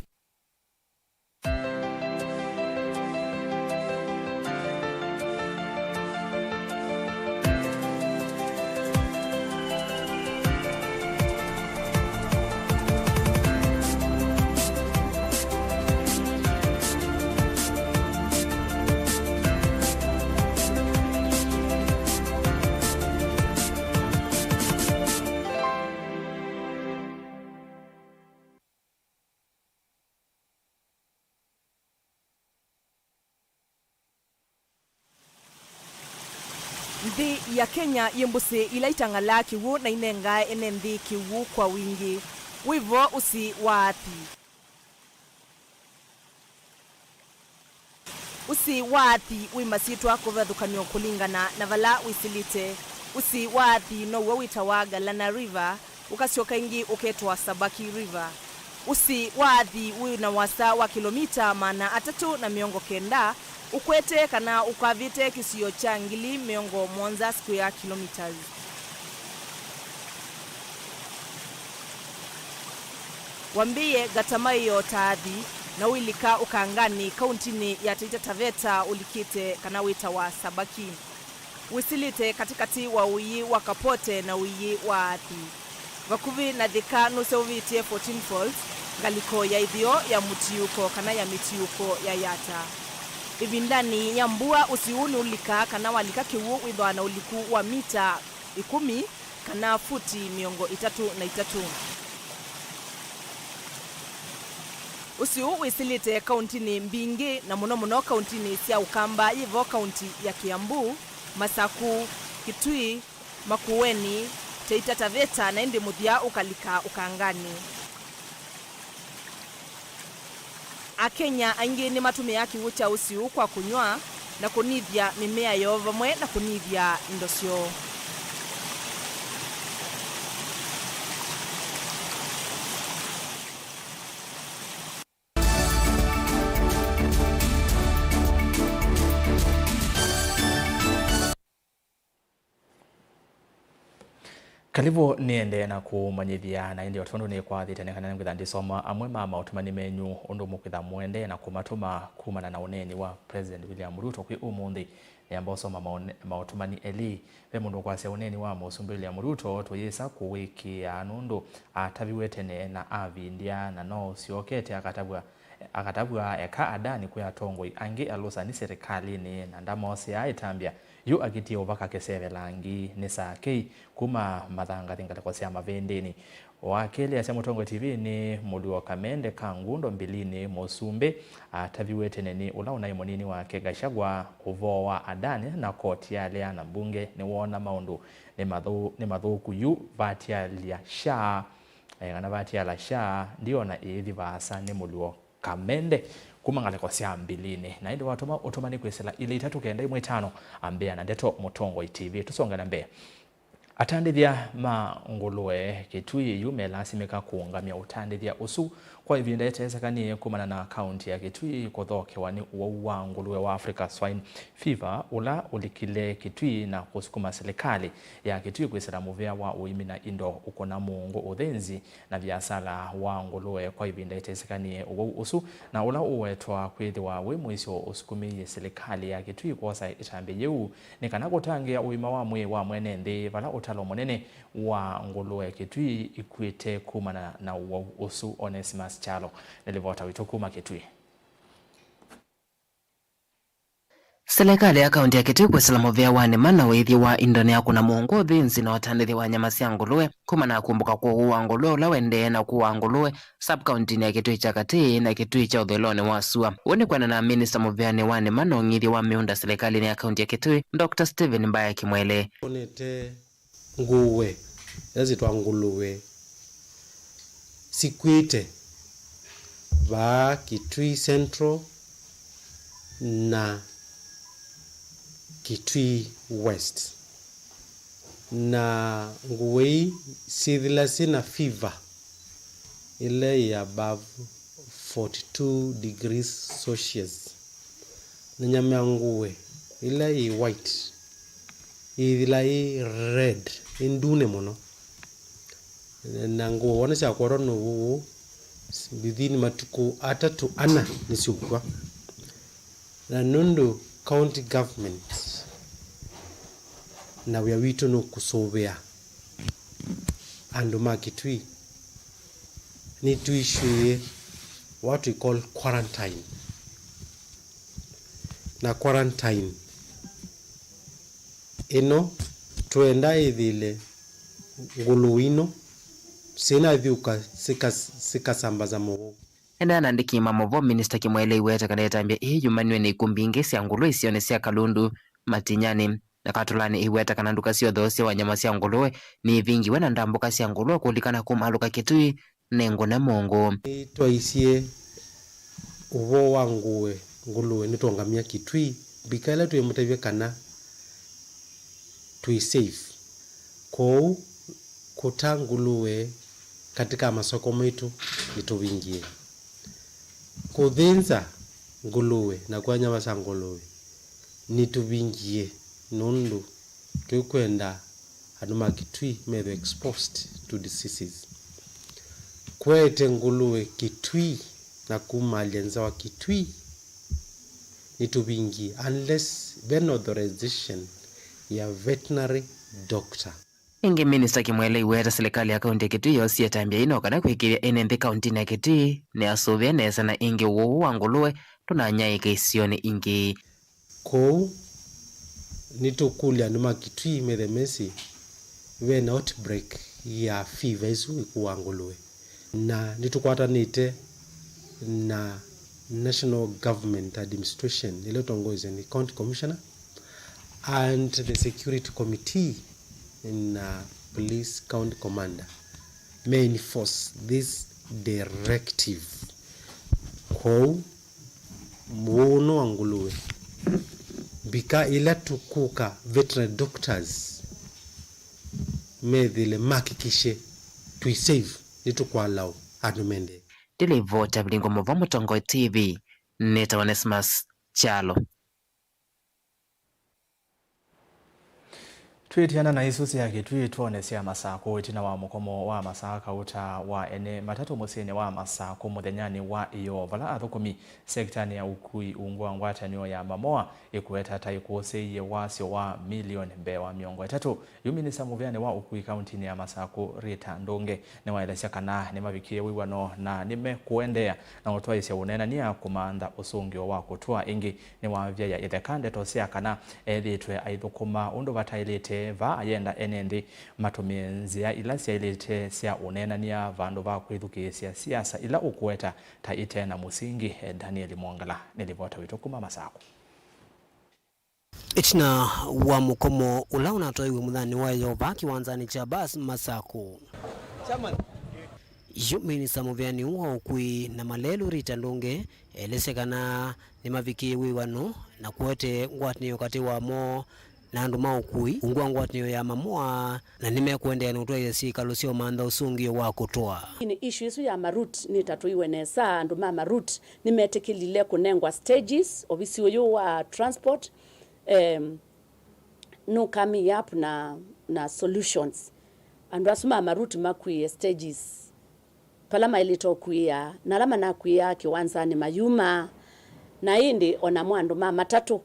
Nthĩ ya Kenya yĩ mbũsĩ ila itang'alaa kĩw'ũ na inengaa ene nthĩ kĩw'ũ kwa wingĩ. Wĩ vo ũsĩ wa athi. Ũsĩ wa athi wĩ masyĩtwa kũvathũkanw'a kũlingana na vala wĩsĩlĩte. Ũsĩ wa athi now'o wĩtawa Galana River, ũkasyoka ĩngĩ ũketwa Sabaki River. Ũsĩ wa athi wĩ na wasa wa kĩlomita maana atatũ na mĩongo kenda, ũkwete kana ũkavĩte kĩsio kya ngili mĩongo mũonza square kilometres. Wambĩĩe Gatamaĩo ta athi, na ũilika ũkanganĩ kauntinĩ ya Taita Taveta ũlikĩte kana wĩtawa Sabaki. Wĩsĩlĩte katĩkatĩ wa ũiĩ wa Kapote na ũiĩ wa Athi. Vakuvĩ na Thika nũseũvĩtye Fourteen Falls, ngalĩko ya ĩtheo ya mũtiũko kana ya mĩtiũko ya Yatta. Ĩvindanĩ ya mbua, ũsĩ ũũ nĩũlikaa kana walika kĩw'ũ wĩthĩawa na ũliku wa mita ĩkũmi kana futi mĩongo ĩtatũ na itatũ. Ũsĩ ũũ wĩsĩlĩte kauntinĩ mbingĩ, na mũno mũno kauntinĩ sya Ũkamba, yĩ vo kaunti ya Kiambu, Masaku, Kitui, Makueni, Taita Taveta, na ĩndĩ mũthya ũkalika Ũkanganĩ. Akenya aingĩ nĩmatũmĩaa kĩw'ũ kya ũsĩ ũũ kwa kũnyw'a na kũnĩthya mĩmea yoo vamwe na kũnĩthya indo syoo. Kalĩvo nĩendee na kũmanyĩthya, na ĩndĩ o tondũ nĩkwathĩte nĩ kana nĩngwĩtha ndĩsoma amwe ma maũtũmani menyu ũndũ mũkwĩtha mũendee na kũmatũma kumana na ũneeni wa President William Ruto kwĩ ũmũnthĩ. Nĩamba ũsoma maone-, maũtũmani elĩ. Ve mũndũ ũkwasya ũneeni wa Mũsumbĩ William Ruto tũyĩsa kũwĩkĩĩa nũndũ ataviwe tene na avindya, na no ũsyokete akatavw'a, akatavw'a eka adani kwĩ atongoi angĩ alũsani serikalĩnĩ, na ndamosea ĩtambya. Yu akĩtie ũvaka kĩseve langi nĩ saa kei kuma mathangathi ngalĩko sya mavĩndĩnĩ. Wa kelĩ asya Mũtongoi T V nĩ Mũluo Kamende ka Ngundo Mbilinĩ, Mũsumbĩ ataviwe tene nĩ ũla ũnaĩ mũnini wake Gachagua ũvoo wa adani na koti ya lea na mbunge nĩwoona maũndũ nĩ mathũ-, nĩ mathũku yu vatialya sha, eh, kana vatiala sha ndiona ĩĩthi vaasa nĩ Mũluo Kamende kuma ngalĩko sya Mbilinĩ. Na ĩndĩ watũma ũtũmani kwĩsĩla ilĩ itatũ kenda ĩmwe ĩtano ambĩa na ndeto Mũtongoi T V. Tũsonge na mbee. Atandĩthya ma ngũlũe Kitui yu melasimĩka kũũngamya ũtandĩthya ũsu kwa ĩvinda ĩtesekanĩe kumana na kaunti ya Kitui kũthokewa nĩ ũwau wa ngũlũe wa Africa Swine Fever ũla ũlikile Kitui na kũsukuma silikalĩ ya Kitui kwĩsĩla mũvĩa wa ũĩmi na indo, ũkũna mũũngũ, ũthĩnzi na viasala wa ngũlũe kwa ĩvinda ĩtesekanĩe ũwau ũsu, na ũla ũwetwa kwĩthĩwa wĩ mũisyo ũsukumĩie silikalĩ ya Kitui kwosa ĩtambya yĩu nĩ kana kũtangĩĩa ũima wa mwĩĩ wa mwene nthĩ, vala ũtalo mũnene wa ngũlũe Kitui ikw'ĩte kumana na ũwau ũsu. Onesimus Kyalo nĩ livota witũ kuma Kitui. Silikalĩ ya kaunti ya Kitui kwĩsĩla mũvĩa wa nĩma na ũĩthye wa indo nĩ ya kũna mũũngũ, ũthĩnzi na ũtandĩthya wa nyama sya ngũlũe kumana na kũmbũka kwa ũwau wa ngũlũe ũla ũendee na kũaa ngũlũe sub-kauntinĩ ya Kitui kya Katĩ na Kitui kya ũthũĩlonĩ wa sua. Ũu nĩ kwendana na minista mũvĩanĩ wa nĩma na ũng'ithyo wa mĩũnda silikalĩnĩ ya kaunti ya Kitui, Doctor Stephen Mbaya Kimwele. Ngũũe ila syĩtwa ngũlũe sikw'ĩte vaa Kitui Central na Kitui West, na ngũũe ii syĩthĩla syĩ na fever ĩla yĩ above forty-two degrees Celsius, na nyama ya ngũũe ĩla yĩ white yĩthĩla yĩ red, yĩ ndune mũno. Na ngũũe wona syakwatwa nĩ ũwau ũũ, within matukũ atatũ ana nĩsyũkw'a. Na nũndũ county government na wĩa witũ nũkũsũvĩa andũ ma Kitui, nĩtũissuĩe what we call quarantine. Na quarantine ĩno twenda ĩthĩle ngũlũe ino syĩnathyũka sika-, sikasambaza mũwau. Endeea na andĩki ma maũvoo, Minista Kimwele aiweta kana ĩtambya ĩĩ yumanw'e nĩ ikw'ũ mbingĩ sya ngũlũe isionĩ sya Kalundu, Matinyani, Na Katũlanĩ ĩweta kana nduka sya ũthoosya wa nyama sya ngũlũe nĩivingiwe na ndambũka sya ngũlũe kũlikana kũmalũka Kitui nĩ ngũne mũngũ. Nĩtwaisye ũvoo wa ngũe, ngũlũe nĩtwaũngamya Kitui, mbika ĩla twĩmũtavya kana twĩ safe. Kwoou kũta ngũlũe katĩ ka masoko maitũ nĩtũvingie. Kũthĩnza ngũlũe na kũya nyama sya ngũlũe nĩtũvingie, nũndũ tũikwenda andũ ma Kitui methwe exposed to diseases. Kũete ngũlũe Kitui na kumaalya nza wa Kitui nĩtũvingie unless ve na authorization ya veterinary doctor. Ĩngĩ, Minista Kimwele ĩweta silikalĩ ya kaunti ya Kitui yosie ĩtambya yĩĩ no kana kwĩkĩĩthya ene nthĩ kauntinĩ ya Kitui nĩyasũvĩa nesa, na ĩngĩ ũwau wa ngũlũe ndũnanyaĩĩka isionĩ ingĩ. Kwoou nĩtũkũlya andũ ma Kitui methe mesĩ ve na outbreak ya fever ĩsu ĩkũaa ngũlũe. Na nĩtũkwatanĩte na National Government Administration ĩla ĩtongoesye nĩ County Commissioner and the Security Committee na Police County Commander me enforce this directive. Kwoou mũũnũ wa ngũlũe, mbika ĩla tũkũka veterinary doctors methĩle mahakikishe twĩ safe, nĩtũkwalaũ andũ mendee. Ndilivota Vilingo Mũvwa, Mũtongoi T V, nĩtawa Onesmus Kyalo. Twĩtiana na isu sya Kitui, twone sya Masakũ. Ĩtina wa mũkomo wa masaa kauta wa ene matatũ mũsyĩnĩ wa Masakũ mũthenyanĩ wa ĩyoo, vala athũkũmi sektanĩ ya ũkui ungu wa ngwatanĩo ya Mamoa ĩkũeta ta ĩkũsĩĩie wasyo wa milioni mbee wa mĩongo ĩtatũ. Yu minista mũvĩanĩ wa ũkui kauntinĩ ya Masakũ, Rita Ndũnge, nĩwaelesya kana nĩmavikĩe wĩw'ano na nĩmekũendeea na ũtwaĩsya ũneenany'a kũmantha ũsũngĩo wa kũtũa. Ĩngĩ nĩwavyaĩa ĩtheka ndeto sya kana ethĩĩtwe aithũkũma ũndũ vataĩlĩte vaa ayenda ene nthĩ matũmĩe nzĩa ila syaĩlĩte sya ũneenany'a vandũ va kwĩthukĩĩsya siasa ila ũkũeta ta ite na mũsingi. Daniel Mwongela nĩ livota witũ kuma Masakũ. Ĩtina wa mũkomo ũla ũnatwaiwe mũthenyanĩ wa ĩyoo vaa kĩwanzanĩ kya bus Masakũ, yu minista mũvĩanĩ ũũ wa ũkui na malelũ Rita Ndũnge elesya kana nĩmavikĩie wĩw'ano na kũete ngwatanĩo katĩ wamo na andũ ma ũkui ungu wa ngwatanĩo ya Mamoa, na nĩmekũendeea na ũtwaĩsya syĩkalo sya ũmantha ũsũngĩo wa kũtũa. Nĩ issue ĩsu ya marut nĩtatũiwe nesa. Andũ ma marut nĩmetĩkĩlile kũnengwa stages. Ovisi ũyũ wa transport, em, nũ coming up na, na solutions. Andũ asu ma marut makuĩe stages vala maĩlĩte ũkuĩa, na ala manakuĩaa kĩwanzanĩ mayuma. Na ĩndĩ onamo andũ ma matatũ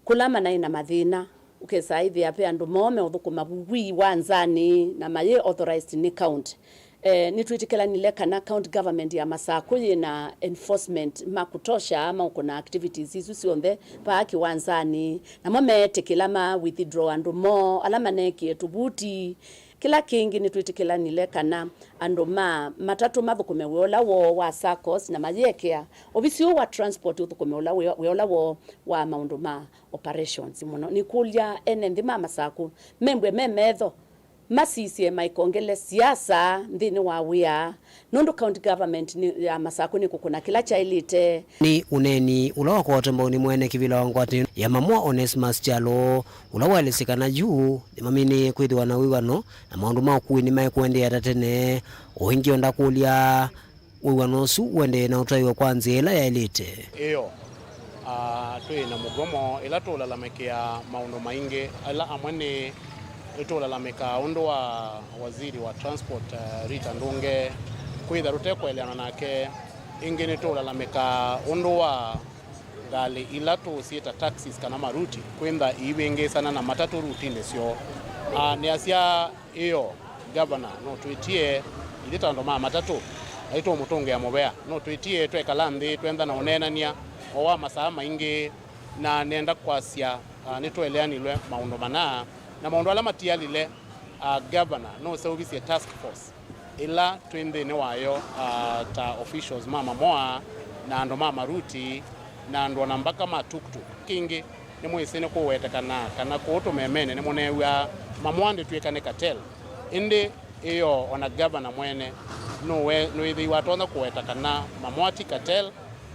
kũla manaĩ na mathĩna, ũkesa ĩthĩa ve andũ moo meũthũkũma vu wĩwanzanĩ na mayĩ authorized nĩ county. Eh, nĩtwĩtĩkĩlanile kana county government ya Masakũ yĩ na enforcement ma kutosha ma ũkũna activities isu syonthe vaa kĩwanzanĩ, namo meetĩkĩla ma withdraw andũ moo ala maneekie tũvuti. Kĩla kĩngĩ, nĩtwĩtĩkĩlanile kana andũ ma matatũ mathũkũme wĩa ũla woo wa SACCOS na mayĩekea ovisi ũũ wa transport ũthũkũme ũla wĩa, wĩa ũla woo wa maũndũ ma operations mũno. Nĩkũlya ene nthĩ ma Masakũ membwe me metho, masisye maikongele siasa nthĩnĩ wa wĩa, nũndũ county government nĩ, ya Masakũ nĩkũkũna kĩla kyaĩlĩte. Nĩ ũneeni ũla wakwatwa mbau nĩ mwene kĩvĩla wa ngwatanĩo ya Mamoa Onesmus Kyalo, ũla waelesya kana yu nĩmaminĩĩe kwĩthĩwa na wĩw'ano na maũndũ ma ũkui nĩmaekũendeea ta tene, o ĩngĩ o ndakũlya wĩw'ano ũsu ũendee na ũtwaiwe kwa nzĩa ĩla yaĩlĩte. Ĩyo, ah, twĩ na mũgomo ĩla tũũlalamĩkĩa maũndũ maingĩ, ĩla amwe nĩ, nĩtũũlalamĩkaa ũndũ wa waziri wa transport, ah, Rita Ndũnge, kwĩtha tũtekũeleana nake. Ĩngĩ nĩtũũlalamĩkaa ũndũ wa ngalĩ ila tũũsyĩta taxis kana maruti kwĩtha iivĩngĩĩsana na matatũ rutinĩ syoo. Ah, nĩasya Ĩyo, Ngavana, no twĩtie, ithyĩ ta andũ ma matatũ, aitũmũtũngĩa mũvea, no twĩtie twekala nthĩ twenda na ũneenany'a o wa masaa maingĩ, na nenda kwasya, ah, nĩtũeleanilwe maũndũ mana, na maũndũ ala matialile, ah, Ngavana no ũseũvisye task force ĩla twĩ nthĩnĩ wayo, ah, ta officials ma Mamoa, na andũ ma maruti, na andũ ona mbaka ma tuktuk. Kĩngĩ, Nĩmwĩsĩ nĩkũwetekana kana kũũ tũmemene nĩmũneew'aa Mamwa ndĩtw'ĩka nĩ cartel, ĩndĩ ĩyoo o na ngavana mwene nũwe-, nũĩthĩiwe atonya kũweta kana Mamwa ti cartel.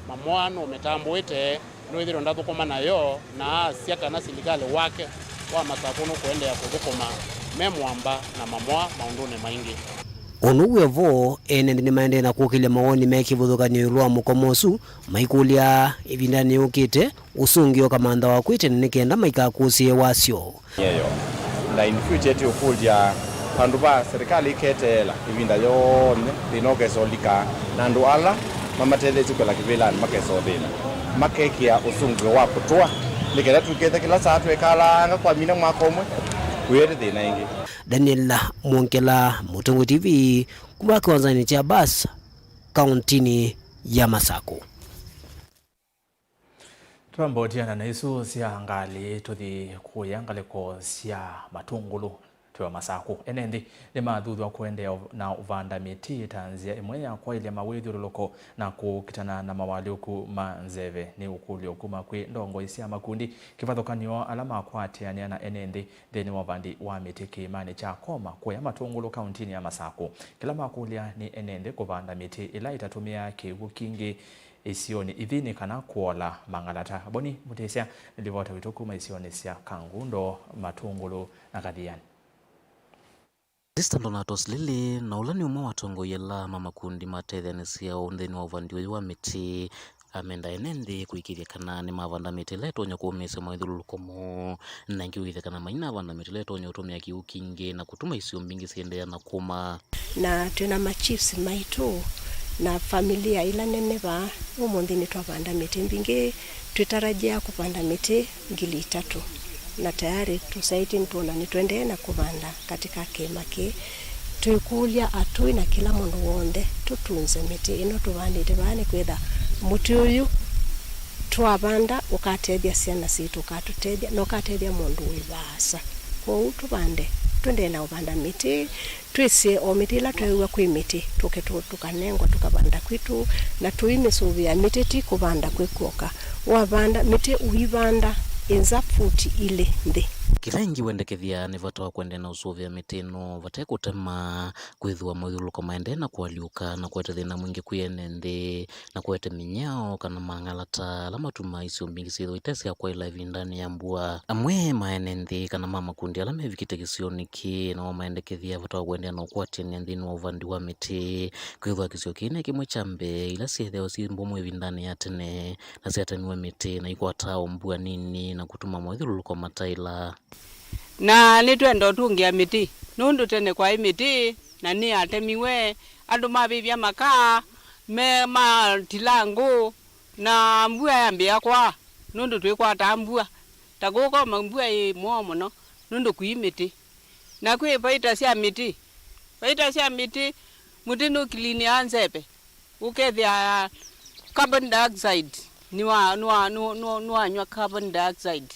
Mamwa nũmĩtambũĩte, nũĩthĩtwe ndathũkũma nayo, na asya kana silikalĩ wake wa Masakũ nũkũendeea kũthũkũma me mũamba na Mamwa maũndũnĩ maingĩ. O na ũu wĩ vo, ene nthĩ nĩmaendee na kũkĩlya mawoni me kĩvathũkany'o ĩũlũ wa mũkomo ũsu, maikũlya ĩvindanĩ yũkĩte, ũsũngĩo kamantha wakw'ĩte na nĩ kenda maikakũsĩe wasyo. Yeyo. Na in future tũkũlya vandũ va serikali ĩketeela ĩvinda yonthe thĩna ũkesa ũlika, na andũ ala mamatetheesye kwela kĩvĩlanĩ makesa ũthĩna, makekĩa ũsũngĩo wa kũtũa, nĩ kenda tũikethe kĩla saa twekalanga kwamina mwaka ũmwe, kũyete thĩna ĩngĩ. Daniel Mwongela, Mũtongoi T V, kuma kĩwanzanĩ kya bus, kauntinĩ ya Masakũ. Twambotiana na isu sya ngalĩ, tũthi kũya ngalĩko sya Matũngũlũ twĩ o Masakũ. Ene nthĩ nĩmathuthw'a kũendeea na ũvanda mĩtĩ ta nzĩa ĩmwe ya kwaĩlya mawĩthyũlũlũko na kũkitana na mawalyũku ma nzeve. Nĩ ũkũlyo kuma kwĩ ndongoi sya makundi kĩvathũkany'o ala makwatĩanĩa na ene nthĩ nthĩnĩ wa ũvandi wa mĩtĩ kĩĩmanĩ kya Koma kũya Matũngũlũ kauntinĩ ya Masakũ. Kĩla makũlya nĩ ene nthĩ kũvanda mĩtĩ ĩla ĩtatũmĩaa kĩw'ũ kingĩ isionĩ ithi nĩ kana kũola mang'alata. Boni Mũtĩsya nĩ livota witũ kuma isionĩ sya Kangundo, Matũngũlũ na Kathiani. Sister Donatus Lili, na ũla nĩ ũmwe wa atongoi ala ma makundi matetheanĩsya nthĩnĩ wa ũvandi ũyũ wa mĩtĩ, amenda ene nthĩ kũĩkĩĩthya kana nĩmavanda mĩtĩ ĩla ĩtonya kũũmĩĩsya mawĩthyũlũlũko moo, na ĩngĩ ũĩkĩĩthya kana mainavanda mĩtĩ ĩla ĩtonya ũtũmĩa kĩw'ũ kingĩ na kũtuma isio mbingĩ siendeea na kũma. Na twĩ na ma chiefs maitũ na familia ila nene vaa, ũmũnthĩ nĩtwavanda mĩtĩ mbingĩ. Twĩtarajĩa kũvanda mĩtĩ ngili itatũ, na tayarĩ tũsaĩtye nĩtwona nĩtũendee na kũvanda katĩ ka kĩĩma kĩĩ. Twĩkũlya atũi na kĩla mũndũ w'onthe tũtunze mĩtĩ ĩno tũvandĩte vaa, nĩkwĩtha mũtĩ ũyũ twavanda ũkatethya syana sitũ, ũkatũtethya na ũkatethya mũndũ wĩ vaasa. Kwoou tũvande, tũendee na ũvanda mĩtĩ. Twĩsĩe o mĩtĩ ĩla tweew'a kwĩ mĩtĩ, tũke tũ-, tũkanengwa tũkavanda kwitũ, na tũimĩsũvĩa mĩtĩ ti kũvanda kwĩ kw'oka. Wavanda mĩtĩ, ũivanda ĩnza futi ilĩ nthĩ. Kĩla ĩngĩ wendekethya nĩ vata wa kũendeea na ũsũvĩa mĩtĩ ĩno vate kũtema, kwĩthĩwa mawĩthyũlũlũko maendee na kũalyũka na kũete thĩna mwingĩ kwĩ ene nthĩ, na kũete mĩnyao kana mang'alata ala matumaa isio mbingĩ syĩthĩwa ite sya kwaĩla ĩvindanĩ ya mbua. Amwe ma ene nthĩ kana ma makundi ala mevikĩte kĩsionĩ kĩĩ nao maendekethya vata wa kũendeea na ũkwatĩanĩa nthĩnĩ wa ũvandi wa mĩtĩ, kwĩthĩwa kĩsio kĩĩ nĩ kĩmwe kya mbee ila syeethĩawa syĩ mbũmũ ĩvindanĩ ya tene, na syatemiwe mĩtĩ na ikwataa o mbua nini na kũtuma mawĩthyũlũlũko mataĩla. Na nĩtwenda ũtũngĩa mĩtĩ, nũndũ tene kwaĩ mĩtĩ na nĩyatemiwe, andũ mavĩvya makaa me matila ngũ, na mbua yambĩĩa kwaa, nũndũ twĩkwataa mbua. Ta kũũ Koma mbua yĩ mũo mũno, nũndũ kwĩ mĩtĩ. Na kwĩ vaita sya mĩtĩ. Vaita sya mĩtĩ, mũtĩ nũkilinĩaa nzeve, ũkethĩa carbon dioxide, nĩwa-, nĩwa-, nũ-, nũ-, nĩwanywa carbon dioxide,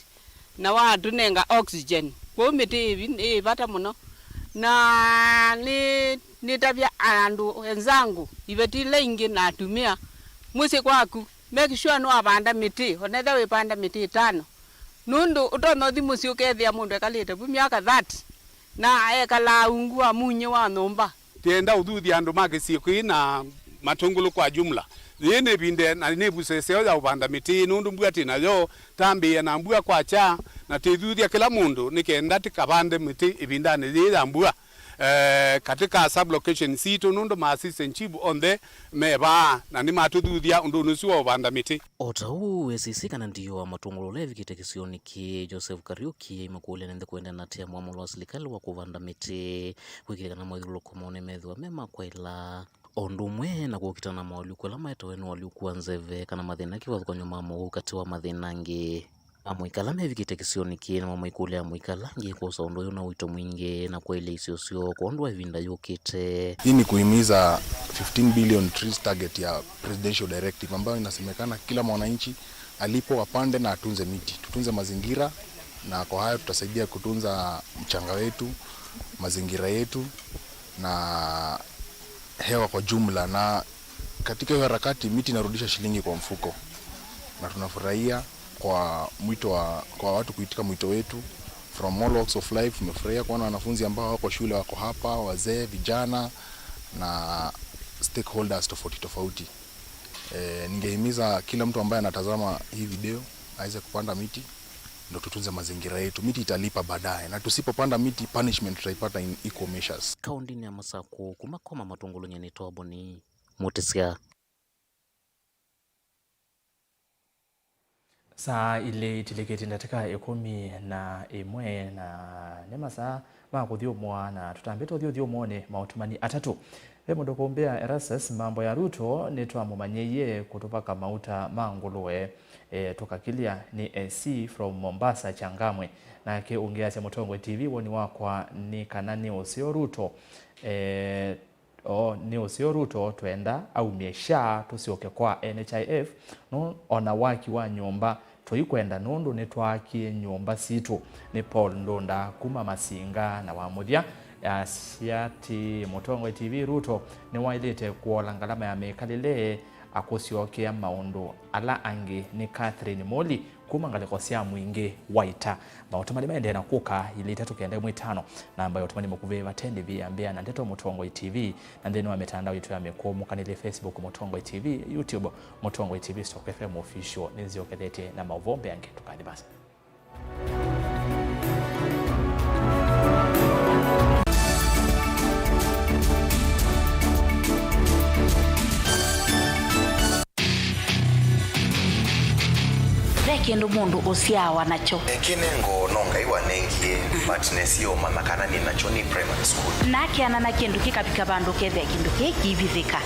na watũnenga oxygen. Kwoou mĩtĩ ĩ vi-, ĩ vata mũno. Na nĩ-, nĩtavya andũ enzangu, iveti ila ingĩ na atumĩa, mũsyĩ kwaku, make sure nĩwavanda mĩtĩ, onetha wĩvanda mĩtĩ ĩtano. Nũndũ ũtonya ũthi mũsyĩ ũkethĩa mũndũ ekalĩte vu myaka thirty, na ekalaa ungu wa munyĩ wa nyũmba. Tienda ũthuthya andũ ma kĩsio kĩĩ na Matũngũlũ kwa jumla. Yĩĩ nĩ ĩvinda na nĩ ĩvuso ĩseo ya ũvanda mĩtĩ, nũndũ mbua twĩ nayo, tambĩĩa na mbua kwakya, na twĩthuthya kĩla mũndũ nĩ kenda tũkavande mĩtĩ ĩvindanĩ yĩĩ ya mbua, eh, katika sub-location sitũ, nũndũ ma assistant chief onthe me vaa na nĩmatũthuthya ũndũnĩ ũsu wa ũvanda mĩtĩ. O ta ũu, A C C kana D O wa Matũngũlũ ũla evikĩte kĩsionĩ kĩĩ, Joseph Kariuki, aimakũlya nĩ nthĩ kũendeea na tia mwamũlo wa silikalĩ wa kũvanda mĩtĩ, kwĩkĩĩthya kana mawĩthyũlũlũko moo nĩmethĩwa me ma kwaĩla, o ũndũ ũmwe na kũkitana na maũalyũku ala maetawe nĩ ũalyũku wa nzeve kana mathĩna kĩvathũkany'o ma mũuo katĩ wa mathĩna angĩ. Amũika ala mevikĩte kĩsionĩ kĩĩ nĩmo maikũlya amũika ala angĩ kwosa ũndũ ũyũ na ũito mwingĩ na kwaĩlya isio syoo kwondũ wa ĩvinda yũkĩte. Hii ni kuhimiza fifteen billion trees target ya presidential directive ambayo inasemekana kila mwananchi alipo apande na atunze miti. Tutunze mazingira, na kwa hayo tutasaidia kutunza mchanga wetu, mazingira yetu na hewa kwa jumla. Na katika hiyo harakati, miti inarudisha shilingi kwa mfuko, na tunafurahia. Kwa mwito wa, kwa watu kuitika mwito wetu from all walks of life. Tumefurahia kuona wanafunzi ambao wako shule wako hapa, wazee, vijana na stakeholders tofauti tofauti. E, ningehimiza kila mtu ambaye anatazama hii video aweze kupanda miti, ndo tutunze mazingira yetu. Miti italipa baadaye, na tusipopanda miti, punishment tutaipata in equal measures. Kaũntĩnĩ ya Masakũ, kuma Koma Matũngũlũnĩ nĩ Toboni Mũtĩsya. Saa ilĩ itilĩkĩtye ndatĩka ĩkũmi na ĩmwe, na nĩ masaa ma kũthyũmũa, na tũtambĩte ũthyũthyũmũonĩ maũtũmani atatũ. Ve mũndũ kũmbĩa Erastus, mambo ya Ruto nĩtwamũmanyĩie kũtũvaka mauta ma ngũlũe, e, tũkakilya nĩ A C from Mombasa, Changamwe. Nake ũngĩ asya, Mũtongoi T V, woni wakwa nĩ kana nĩ ũseo Ruto, e, O, nĩ ũseo Ruto twenda aumye SHA tũsyoke kwa N H I F, no ona waki wa nyũmba tũikwenda nũndũ nĩtwaakie nyũmba sitũ. Nĩ Paul Ndunda kuma Masinga. Na wa mũthya, asya atĩ Mũtongoi T V, Ruto nĩwaĩlĩte kũola ngalama ya mĩkalĩle akũsyokea maũndũ ala angĩ. Nĩ Catherine Moli kuma ngalĩko sya Mwingĩ Waita. Maũtũmani maendee na kũka, ilĩ itatũ kenda ĩmwe itano, namba ya ũtũmani mũkuvĩ. Vate ndĩvi yambĩa na ndeto Mũtongoi T V, na nthĩnĩ wa mĩtandao yitũ ya mĩkũũ, mũkanĩlye Facebook Mũtongoi T V, YouTube Mũtongoi T V Stock F M Official. Nĩnzyokethetye na maũvoo mbeange, tũkathi vasa. Ve kĩndũ mũndũ ũsyaawa nakyo. Kĩnengo no Ngai wanengie, but nesie ũmanya kana nĩ nakyo nĩ primary school. Na akeana na kĩndũ kĩkavika vandũ kethĩa kĩndũ kĩĩ kĩivithĩka.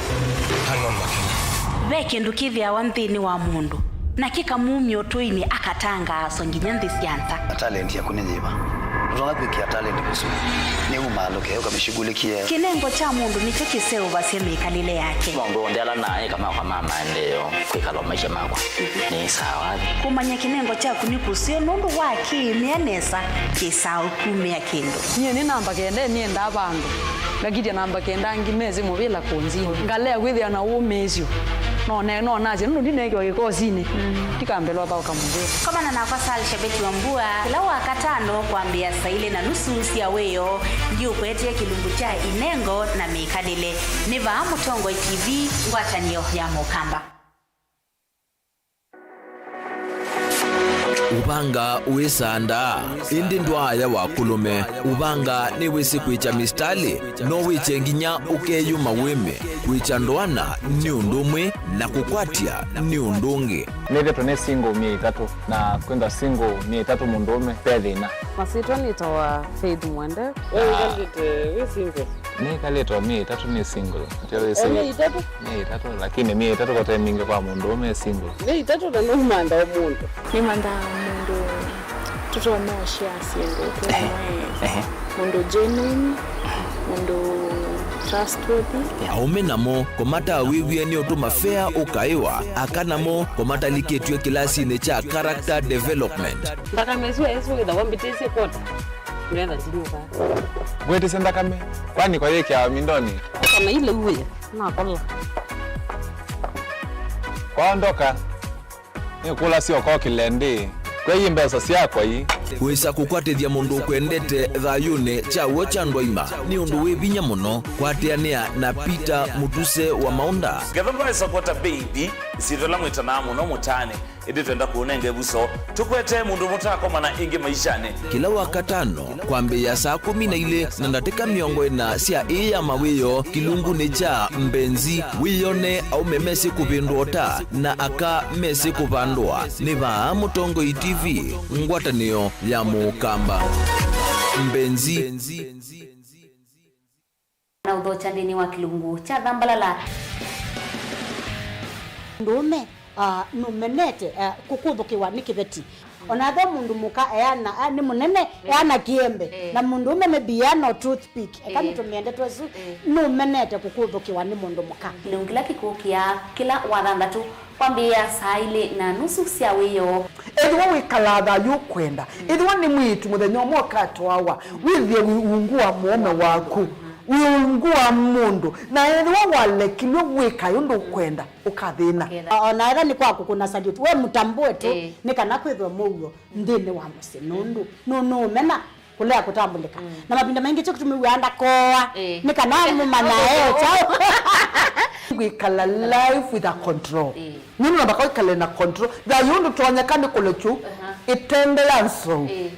Ve kĩndũ kĩthĩawa nthĩnĩ wa mũndũ, na kĩkamumya ũtũinĩ, akatangaaswa nginya nthĩ sya nza. Talent yaku nĩ yĩva? Ndũtonya kwĩkĩa talent kũsua. Nĩ umaalũke, ũkamĩshughulikie. Kĩnengo kya mũndũ nĩkyo kĩseũvasya mĩkalĩle yake. Maũndũ onthe ala naĩ kama kwa ma maendeeo, kwĩkala maisha makwa nĩ sawa. Kũmanya kĩnengo kyaku nĩ kũseo nũndũ wa kĩĩmĩa nesa, kĩsaa ũkumĩa kĩndũ. Nyie nĩ namba kenda, nĩendaa vandũ. Ngakitya namba kenda angĩ mesĩ mũvĩla kũnzini. Ngalea kwĩthĩa na ũmĩĩsyo. No ne-, no nasye, nũndũ ndineekiwa kĩkosinĩ, ndikambĩlwa vaũka mũvĩla. Komana nakwa Sal Shabeti wa Mbua, kĩla Wakatano kwambĩĩa saa ilĩ na nusu sya wĩoo, ndiũkwetee kĩlungu kya inengo na mĩkalĩle. Nĩ vaa Mũtongoi T V, ngwatanĩo ya Mũkamba. Ũvanga wĩsandaa, ĩndĩ ndwaaya wa kũlũme. Ũvanga nĩwĩsĩ kwĩkya mistalĩ, no wĩkye nginya ũkeyũma wĩme. Kwĩkya ndoana nĩ ũndũ ũmwe, na kũkwatya nĩ ũndũ ũngĩ. Nĩthĩtwe nĩ single myei ĩtatũ, na kwĩthwa single myei ĩtatũ mũndũũme, ve thĩna. Masyĩtwa nĩtawa Faith Mwende. We wĩkalĩte wĩ single? Nĩkalĩte o myei ĩtatũ nĩ single. Ndio wĩsĩ. O myei ĩtatũ? Myei ĩtatũ, lakini myei ĩtatũ kote mingĩ kwa mũndũũme e single. Myei ĩtatũ na nũmantha o mũndũ. Nĩmanthaa mũndũ tũtonya ũshare syĩndũ twĩ. Ehe. Amwe. Ehe. Mũndũ genuine, mũndũ trustworthy. Aũme namo kũmatawĩw'e nĩ ũtũma fea ũkaĩwa, aka namo kũmatalikĩtw'e kĩlasinĩ kya character development. Nthakame ĩsu ĩsu wĩthawa mbĩtĩsye kwota. Ngetha ndinyuka. Ngwĩtĩsya nthakame, kwani kwa yĩkĩawa mindonĩ? Kana ile uwe, nakola. Kwaondoka, nĩkũlasya ũkokĩle ndĩ, kwei mbesa syakwa ii. Wĩsa kũkwatĩthya mũndũ ũkwendete thayũnĩ kya w'o kya ndwaima nĩ ũndũ wĩ vinya mũno. Kwatĩanĩa na Peter Mũtuse wa Maũnda. Ngetha mbaĩsa kwota baby, ĩsyĩtwa ĩla mwĩtanaa mũno mũtaanĩ. Ĩndĩ twenda kũũnenga ĩvuso, tũkwetee mũndũ mũtakomana ĩngĩ maishanĩ. Kĩla Wakatano, kwambĩĩa saa kũmi na ilĩ na ndatĩka mĩongo ĩna sya ĩĩ ya mawĩoo, kĩlungunĩ kya Mbenzi, wĩyone aũme mesĩ kũvĩndwa ũta na aka mesĩ kũvandũa. Nĩ vaa Mũtongoi T V, ngwatanĩo ya Mũkamba. Mbenzi. Na ũthokya nthĩnĩ wa kĩlungu kya Thambalala. Mũndũũme, ah, nũmenete, ah, kũkũthũkĩwa nĩ kĩveti. Ona ethĩwa mũndũ mũka eana, ah, nĩ mũnene, eh, eana kĩembe. Eh. Na mũndũũme maybe eana o toothpick. Eka, eh, nĩtũmĩe ndeto ĩsu, eh, nũmenete kũkũthũkĩwa nĩ mũndũ mũka. Kĩlungu kĩla kĩkũkĩa kĩla Wathanthatũ kwambĩĩa saa ilĩ na nusu sya wĩoo. Ethĩwa wĩkalaa thayũ ũkwenda, ethĩwa nĩ mwĩĩtu mũthenya ũmwe ũkatwawa, wĩthĩe wĩ ungu wa mũũme waku. Wĩ ungu wa mũndũ, na ethĩwa walekilwe wĩka ũndũ ũkwenda, ũkathĩna. Ũkethĩa. O na ethĩwa nĩ kwa kũkũna salute, we mũtambũe tu, ĩĩ, nĩ kana kwĩthwe mũuo nthĩnĩ wa mũsyĩ, nũndũ nũ-, nũũmena kũlea kũtambũlĩka. Mm. Na mavinda maingĩ kyo kĩtumi wĩaa ndakoa, ĩĩ, nĩ kana mũmanyae kyaũ. Kwĩkala life with a control. Ĩĩ. Nũndũ namba kwĩkale na control. Thayũ ndũtonyeka nĩ kũlekyu, aha, ĩtende ya nsou. Ĩĩ.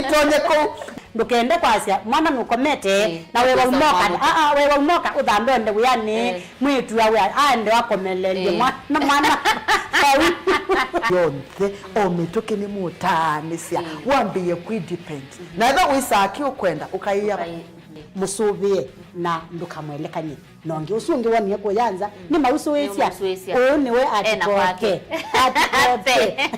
Ĩtonye kũu. Ndũkende kwasya mwana nũkomete, ĩĩ, na wewa ũkosa umoka, mwana. Aa, wewa umoka ũthambe ũende wĩanĩ, ĩĩ, mwĩĩtu awe aende akomelelye, ĩĩ, mwana, mwana. Vau. Yonthe, o mĩtũkĩ nĩmũtaanĩsya, ĩĩ, wambĩĩe kwĩ depend. Mhm. Na ethĩwa wĩsaa kĩ ũkwenda, ũkaĩa. Ũkaĩ-, ĩĩ, mũsũvĩe na ndũkamwelekany'e. Na ũngĩ ũsu ũngĩ wonie kũya nza, mm, nĩmũmũsũĩsya. Nĩmũmũsũĩsya. Ũyũ nĩwe. Ena atikoke kwake. Atikoke.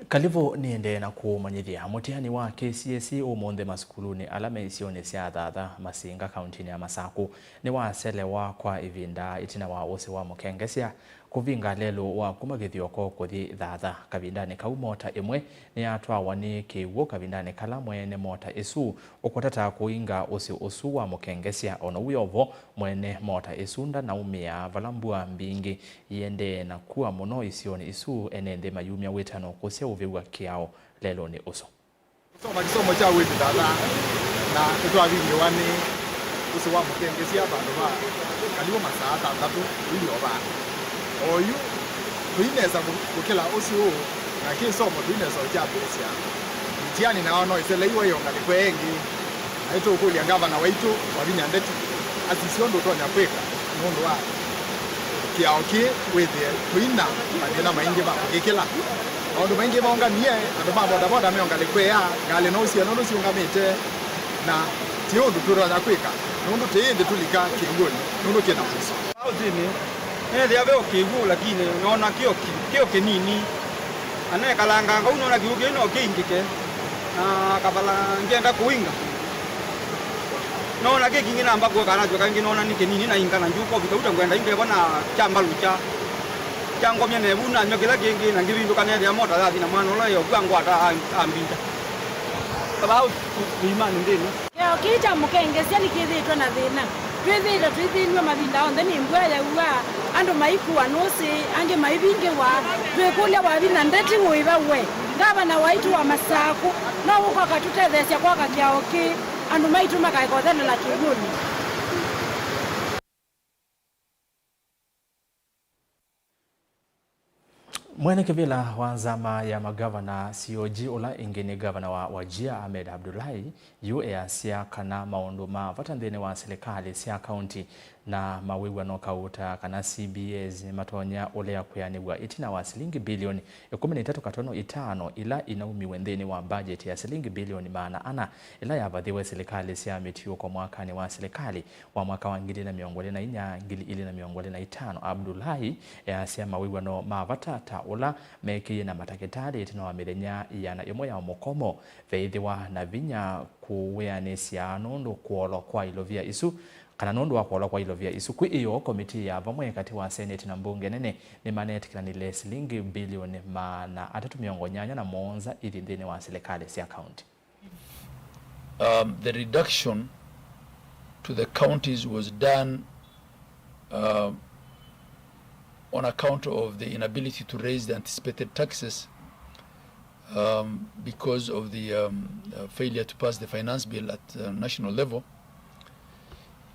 Kalivũ nĩendee na kũũmanyĩthya. Mũtiani wa K C S E ũmũnthĩ masukulunĩ ala me isionĩ sya Thatha, Masinga, kauntinĩ ya Masakũ, nĩwaselewa kwa ĩvinda ĩtina wa ũsĩ wa mũkengesya kũvinga lelũ wa kuma Kĩthioko kũthi Thatha. Kavindanĩ kau, mota ĩmwe nĩyatwawa nĩ kĩw'ũ kavindanĩ kala mwene mota ĩsu ũkũtata kũinga ũsĩ ũsu wa mũkengesya. O na ũu wĩ o vo, mwene mota ĩsu ndanaumĩa vala mbua mbingĩ iendee na kua mũno isionĩ isu. Ene nthĩ mayumya wĩtano kũsya ũvĩw'a kĩao lelũnĩ ũsu. Tũsoma kĩsomo kya wĩti Thatha, na nĩtwavingĩwa nĩ ũsĩ wa mũkengesya vandũ va kalivũ masaa atandatũ ũilyĩ o vaa. Oyu tũinesa kũ-, kũkĩla ũsĩ ũũ, na kĩsomo tũinesa ũkyambĩĩsya. Itiani nao no ĩseleiwe yo ngalĩko ĩngĩ, na nĩtũũkũlya ngavana waitũ Wavinya Ndeti asisye ũndũ ũtonya kwĩka nũndũ wa kĩao kĩĩ wĩthĩe tũina mathĩna maingĩ ma kũkĩkĩla. Maũndũ maingĩ maũnganie, andũ ma bodaboda meonga ngalĩko ĩya, ngalĩ no ũsie nũndũ siũngamĩte, na ti ũndũ tũtonya kwĩka nũndũ tĩĩ ĩndĩ tũlika kĩw'ũnĩ nũndũ kĩna mũiso. Aũtĩnĩ, neethĩa ve o kĩw'ũ, lakini noona kĩo kĩ-, kĩo kĩnini. Na nekalanganga ũu, noona kĩw'ũ kĩu no kĩingĩke, na kavala ngenda kũinga. Noona kĩ kingĩ namba kũka, natw'ĩka ĩngĩ noona nĩ kĩnini, na inga na ngyũka ũvika ũta ngwenda ingevo na kya mbalũkya. Kyangomya nevu, nanywa kĩla kĩngĩ, na ngĩvindũka neethĩa mota yathi na mwana ũla ĩoku angwata a-, ambinda. Vaa ũ-, ũ-, ũimanĩ nthĩnĩ. Kĩao kĩĩ kya mũkengesya nĩkĩthĩĩtwe na thĩna. Twĩthĩĩtwe tũithĩnw'a mavinda onthe nĩ mbua yaua, andũ maikua nũsĩ, angĩ maivingĩwa. Twĩkũlya Wavinya Ndeti ũĩva we, ngavana waitũ wa Masakũ, no ũka ũkatũtetheesya kwaka kĩao kĩĩ, andũ maitũ makaeka ũthelela kĩw'ũnĩ. Mwene kĩvĩla wa nzama ya magavana, C O G, ũla ĩngĩ nĩ ngavana wa Wajir, Ahmed Abdullahi, yu easya kana maũndũ ma vata nthĩnĩ wa silikalĩ sya kaunti Na mawĩw'ano kauta kana C B S nĩmatonya ũlea kwĩanĩw'a ĩtina wa silingi bilioni ĩkũmi na itatũ katono itano ila inaumiwe nthĩnĩ wa budget ya silingi bilioni maana ana ĩla yavathiwe silikalĩ sya mĩtiũko mwakanĩ wa silikalĩ wa mwaka wa ngili ili na mĩongo ĩlĩ na inya, ngili ili na mĩongo ĩlĩ na itano. Abdullahi easya mawĩw'ano ma vata ta ũla mekĩie na matakĩtalĩ ĩtina wa mĩthenya ĩana ĩmwe ya mũkomo, veĩthĩwa na vinya kũwĩanĩsya nũndũ kũolwa kwa ilovia isu, kana nũndũ wa kũolwa kwa ilovia isu. Kwĩ ĩoo, komitii ya vamwe katĩ wa Seneti na mbunge nene nĩmanetĩkĩlanile silingi bilioni maana atatũ mĩongo nyanya na mũonza ithi nthĩnĩ wa silikalĩ sya kaunti. Um, the reduction to the counties was done, uh, on account of the inability to raise the anticipated taxes, um, because of the, um, uh, failure to pass the finance bill at, uh, national level.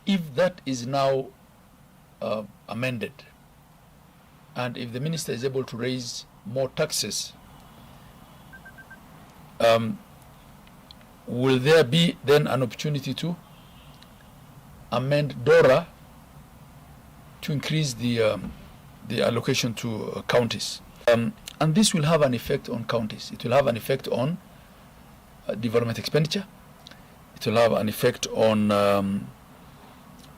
If that is now, uh, amended, and if the minister is able to raise more taxes, um, will there be then an opportunity to amend DORA to increase the, um, the allocation to, uh, counties? Um, and this will have an effect on counties. It will have an effect on, uh, development expenditure. It will have an effect on, um,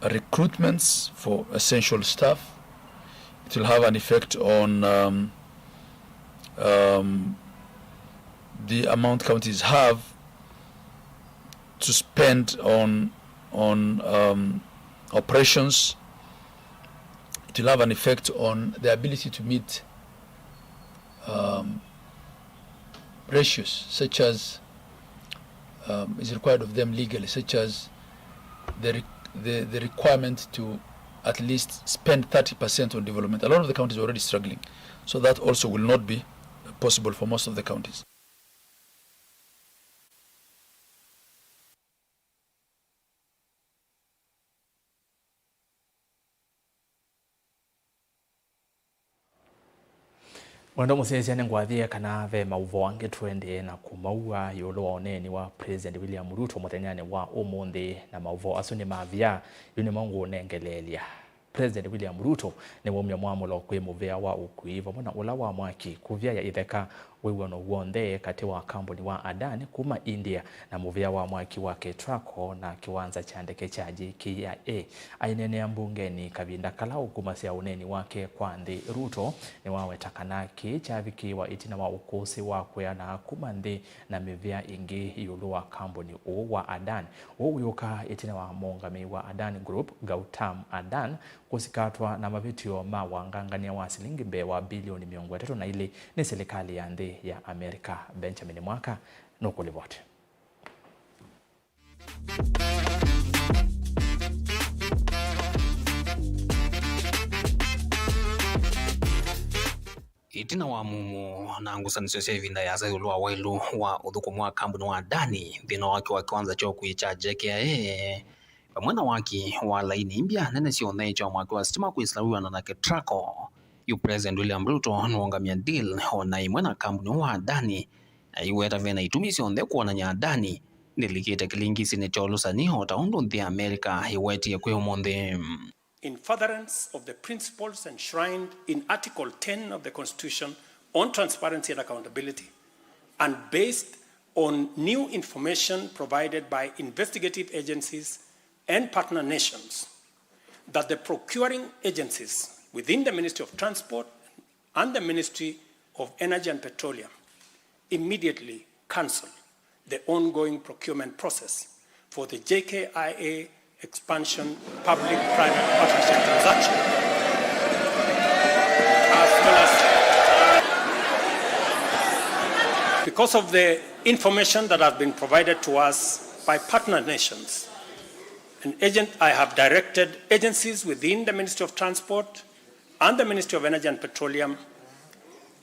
recruitments for essential staff. It will have an effect on, um, um, the amount counties have to spend on, on, um, operations. It will have an effect on the ability to meet, um, ratios such as, um, is required of them legally, such as the, re- the, the requirement to at least spend thirty percent on development. A lot of the counties are already struggling, so that also will not be possible for most of the counties. Mwendwa mũsyaĩĩsya, nĩngwathĩe kana ve maũvoo angĩ tũendee na kũmaua ĩũlũ wa ũneeni wa President William Ruto mũthenyanĩ wa ũmũnthĩ, na maũvoo asu nĩ mavya, yu nĩmo ngũũnengeleelya. President William Ruto nĩwaumya mwamũlo kwĩ mũvĩa wa ũkui vamwe na ũla wa mwaki kũvyaĩa itheka wĩw'ano w'onthe katĩ wa kambuni wa Adani kuma India na mũvĩa wa mwaki wa Ketraco na kĩwanza kya ndeke kya J K I A. Aineenea mbungenĩ kavinda kala ũkumasya ũneeni wake kwa nthĩ, Ruto nĩwaweta kana kĩĩ kyavikĩĩwa ĩtina wa ũkũsĩ wa kwĩana kuma nthĩ na mĩvĩa ĩngĩ ĩũlũ wa kambuni ũũ wa Adani. Ũũ wĩũka ĩtina wa mũũngamĩi wa Adani Group, Gautam Adani, kũsikatwa na mavĩtyo ma wangangany'a wa silingi mbee wa bilioni mĩongo ĩtatũ na ilĩ nĩ silikalĩ ya nthĩ ya Amerika. Benjamin Mwaka nũkũlivoti. Ĩtina wa mumo na ngusanĩsyo sya ĩvinda ĩasa ĩũlũ wa waĩlu wa ũthũkũmi wa kambuni wa Adani nthĩnĩ wa waki wa kĩwanza kya ũkui kya J K I A, vamwe na waki wa laini mbya nene syonthe sya mwaki wa sitima kwĩsĩla wĩw'ano na Ketraco, yu President William Ruto nũũngamya deal o na ĩmwe na kambuni wa Adani, aiweta ve na itumi syonthe kwonany'a Adani nĩlikĩte kĩlingĩsinĩ kya ũlũsani, o ta ũndũ nthĩ ya Amerika ĩwetie kwĩ ũmũnthĩ. In furtherance of the principles enshrined in Article ten of the Constitution on transparency and accountability, and based on new information provided by investigative agencies and partner nations, that the procuring agencies within the Ministry of Transport and the Ministry of Energy and Petroleum immediately cancel the ongoing procurement process for the J K I A expansion public-private partnership transaction. As well as, because of the information that has been provided to us by partner nations, an agent, I have directed agencies within the Ministry of Transport and the Ministry of Energy and Petroleum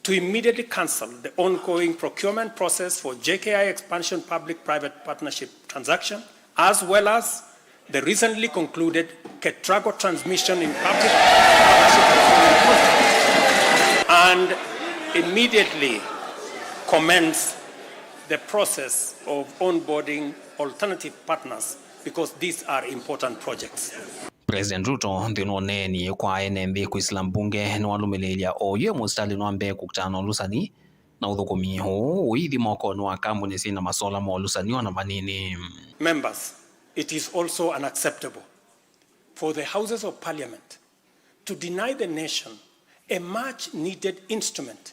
to immediately cancel the ongoing procurement process for J K I expansion public-private partnership transaction, as well as the recently concluded Ketraco transmission in public partnership, and immediately commence the process of onboarding alternative partners, because these are important projects. President Ruto nthĩnĩ wa ũneeni kwa ene nthĩ kwĩsĩla mbunge nĩwalũmĩlĩĩlya oyu e mũsitalĩnĩ wa mbee kũkitana na ũlũsani na ũthũkũmi ũũ ũithi mokonĩ wa kambuni syĩ na masola ma ũlũsani ona vanini. Members, it is also unacceptable for the Houses of Parliament to deny the nation a much needed instrument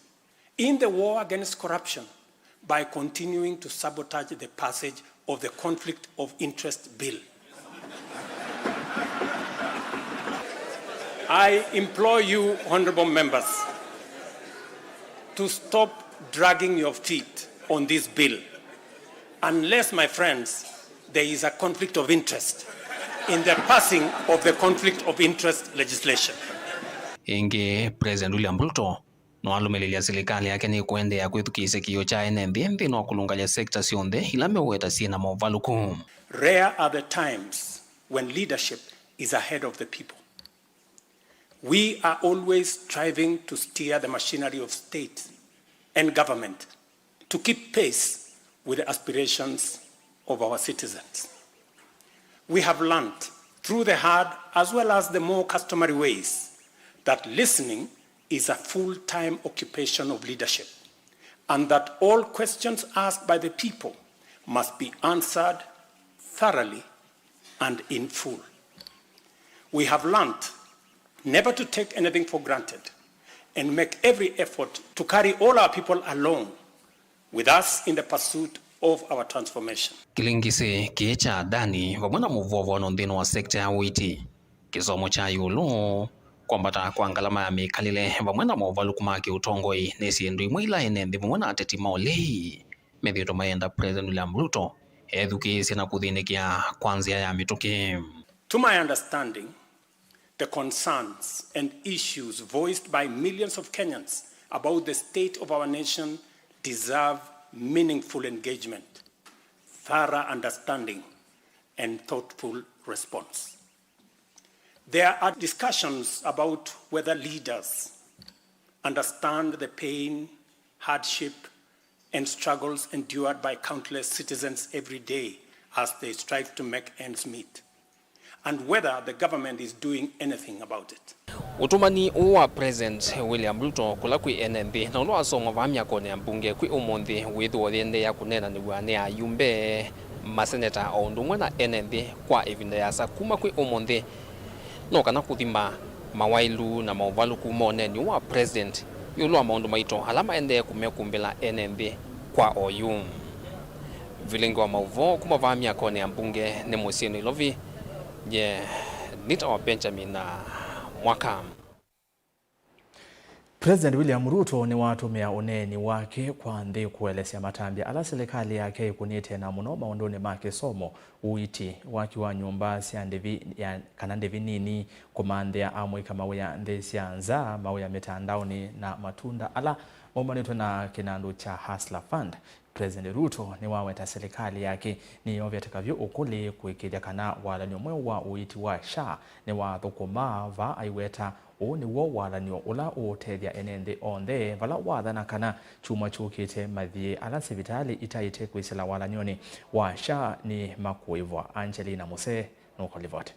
in the war against corruption by continuing to sabotage the passage of the Conflict of Interest Bill. I implore you, honorable members, to stop dragging your feet on this bill, unless, my friends, there is a conflict of interest in the passing of the conflict of interest legislation. Ĩngĩ, President William Ruto nĩwalũmĩlĩlya silikalĩ yake nĩkũendeea kwĩthukĩĩsya kĩĩo kya ene nthĩ nthĩnĩ wa kũlũngalya sekta syonthe ila meũweta syĩ na movalũku. Rare are the times when leadership is ahead of the people. We are always striving to steer the machinery of state and government to keep pace with the aspirations of our citizens. We have learned through the hard as well as the more customary ways that listening is a full-time occupation of leadership, and that all questions asked by the people must be answered thoroughly and in full. We have learned never to take anything for granted and make every effort to carry all our people along with us in the pursuit of our transformation. Kĩlingisi kĩĩ kya Adani vamwe na mũvovano nthĩnĩ wa sekta ya ũiiti, kĩsomo kya ĩũlũ, kwambata kwa ngalama ya mĩkalĩle vamwe na movalũku ma kĩũtongoi nĩ syĩndũ imwe ila ene nthĩ vamwe na ateti ma ũlei methĩĩtwe mayenda President William Ruto ethukĩĩsye na kũthĩnĩkĩa kwa nzĩa ya mĩtũkĩ. To my understanding, the concerns and issues voiced by millions of Kenyans about the state of our nation deserve meaningful engagement, thorough understanding, and thoughtful response. There are discussions about whether leaders understand the pain, hardship, and struggles endured by countless citizens every day as they strive to make ends meet, and whether the government is doing anything about it. Ũtũmani ũũ wa President William Ruto kũla kwĩ ene nthĩ na ũla wasomwa vaa myakonĩ ya mbunge kwĩ ũmũnthĩ wĩthĩwa ũyĩendeea kũneenanĩw'a nĩ ayumbe, maseneta o ũndũ ũmwe na ene nthĩ kwa ĩvinda yĩasa kuma kwĩ ũmũnthĩ no kana kũthima mawaĩlu na maũvalũku ma ũneeni ũũ wa President ĩũlũ wa maũndũ maito ala maendee kũmekumbĩla ene nthĩ kwa oyu. Vilingi wa maũvoo kuma vaa myakonĩ ya mbunge nĩ mũsyĩ Nairobi, nye nĩtawa Benjamin Mwaka. President William Ruto nĩwatũmĩa ũneeni wake kwa nthĩ kũelesya matambya ala silikalĩ yake ĩkũnĩte na mũno maũndũnĩ ma kĩsomo, ũiiti, waki wa nyũmba sya ndĩvi ya, kana ndĩvi nini, kũmanthĩa amũika mawĩa nthĩ sya nza, mawĩa mĩtandaonĩ na matunda ala maumanĩtwe na kĩnandũ kya Hustler Fund. President Ruto nĩwaweta silikalĩ yake nĩyoveteka vyũ ũkũlĩ kũĩkĩĩthya kana walany'o mweũ wa ũiiti wa SHA nĩwathũkũma vaa aiweta ũũ nĩw'o walany'o ũla ũũtethya ene nthĩ onthe vala wathana kana kyumwa kyũkĩte mathiĩ ala sivitalĩ itaĩte kwĩsĩla walany'onĩ wa SHA nĩmakũĩvwa. Angelina Musee nũkũlivoti.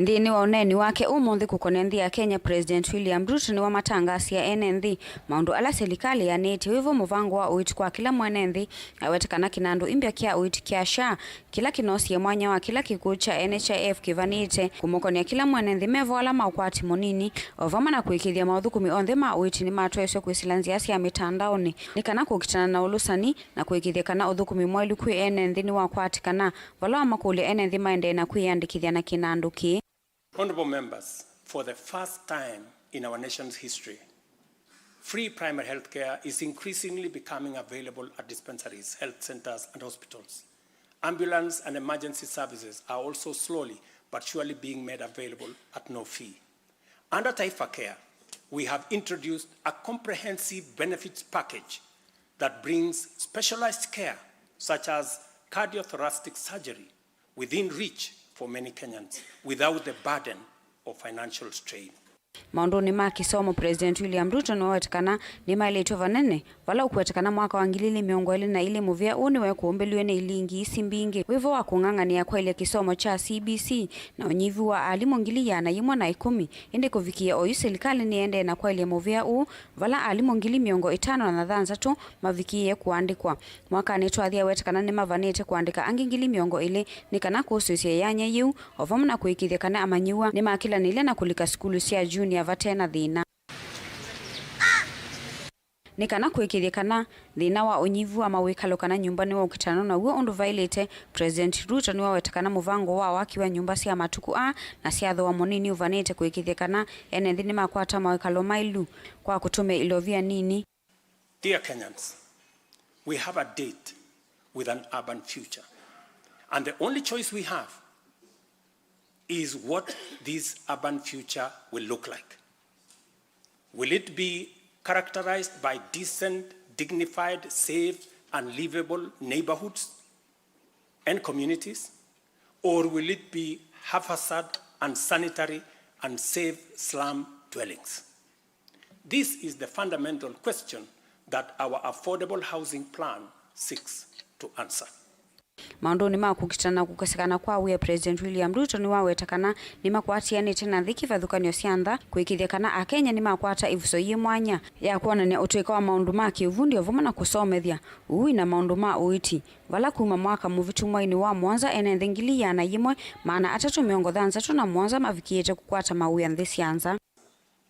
Nthĩnĩ wa ũneeni wake ũmũnthĩ kũkonea nthĩ ya Kenya, President William Ruto nĩwamatangaasya ene nthĩ maũndũ ala silikalĩ yanĩtye wĩvo mũvango wa ũiiti kwa kĩla mwene nthĩ. Awete kana kĩnandũ imbya kya ũiiti kya SHA, kĩla kĩnosie mwanya wa kĩla kĩkw'ũ kya NHIF kĩvanĩte, kũmokonea kĩla mwene nthĩ mevo ala ma ũkwati mũnini, o vamwe na kũĩkĩĩthya maũthũkũmi onthe ma ũiiti nĩmatwaĩswe kwĩsĩla nzĩa sya mĩtandaonĩ nĩ kana kũkitana na ũlũsani na kũĩkĩĩthya kana ũthũkũmi mwaĩlu kwĩ ene nthĩ nĩwakwatĩkana. Vala wamakũlya ene nthĩ maendee na kwĩyandĩkĩthya na kĩnandũ kĩĩ. Honorable members, for the first time in our nation's history, free primary health care is increasingly becoming available at dispensaries, health centers, and hospitals. Ambulance and emergency services are also slowly but surely being made available at no fee. Under Taifa Care, we have introduced a comprehensive benefits package that brings specialized care such as cardiothoracic surgery within reach for many Kenyans without the burden of financial strain. Maũndũnĩ ma kĩsomo, President William Ruto nĩwaweta kana nĩmaĩlĩtw'e vanene vala ũkũwetekana mwaka wa ngili ilĩ mĩongo ĩlĩ na ilĩ mũvĩa ũũ nĩwekũmbĩlw'e nĩ ilingi isi mbingĩ wĩ vo wa kũng'ang'anĩa kwaĩlya kĩsomo kya C B C na ũnyivu wa alimũ ngili ĩana yĩmwe na ĩkũmi. Ĩndĩ kũvikĩĩa oyu, silikalĩ nĩendee na kwaĩlya mũvĩa ũũ vala alimũ ngili mĩongo ĩtano na thanthatũ mavikĩĩe kũandĩkwa. Mwakanĩ twathi aweta kana nĩmavanĩte kũandĩka angĩ ngili mĩongo ĩlĩ nĩ kana kũsũĩsya ĩyanya yĩu, o vamwe na kũĩkĩĩthya kana amanyĩw'a nĩmakĩlanĩlya na kũlika sukulu sya junior vate na thĩna. Nĩ kana kũĩkĩĩthya kana thĩna wa ũnyivu wa mawĩkalo kana nyũmba nĩwaũkitana naw'o ũndũ vaĩlĩte, President Ruto nĩwaweta kana mũvango wa waki wa nyũmba sya matukũ aa na sya thooa mũnini ũvanĩte kũĩkĩĩthya kana ene nthĩ nĩmakwata mawĩkalo maĩlu kwa kũtũmĩa ilovia nini. Dear Kenyans, we have a date with an urban future, and the only choice we have is what this urban future will look like. Will it be characterized by decent, dignified, safe, and livable neighborhoods and communities, or will it be haphazard, unsanitary, unsafe slum dwellings? This is the fundamental question that our affordable housing plan seeks to answer. Maũndũnĩ ma kũkitana na kũkosekana kwa wĩa, President William Ruto nĩwaweta kana nĩmakwatĩanĩte na nthĩ kĩvathũkany'o sya nza kũĩkĩĩthya kana Akenya nĩmakwata ĩvuso yĩ mwanya ya kwonany'a ũtũĩka wa maũndũ ma kĩũvundi o vamwe na kũsomethya, ũui na maũndũ ma ũiiti, vala kuma mwaka mũvĩtu mweinĩ wa mũonza ene nthĩ ngili ĩana yĩmwe maana atatũ mĩongo thanthatũ na mũonza mavikĩĩte kũkwata mawĩa nthĩ sya nza.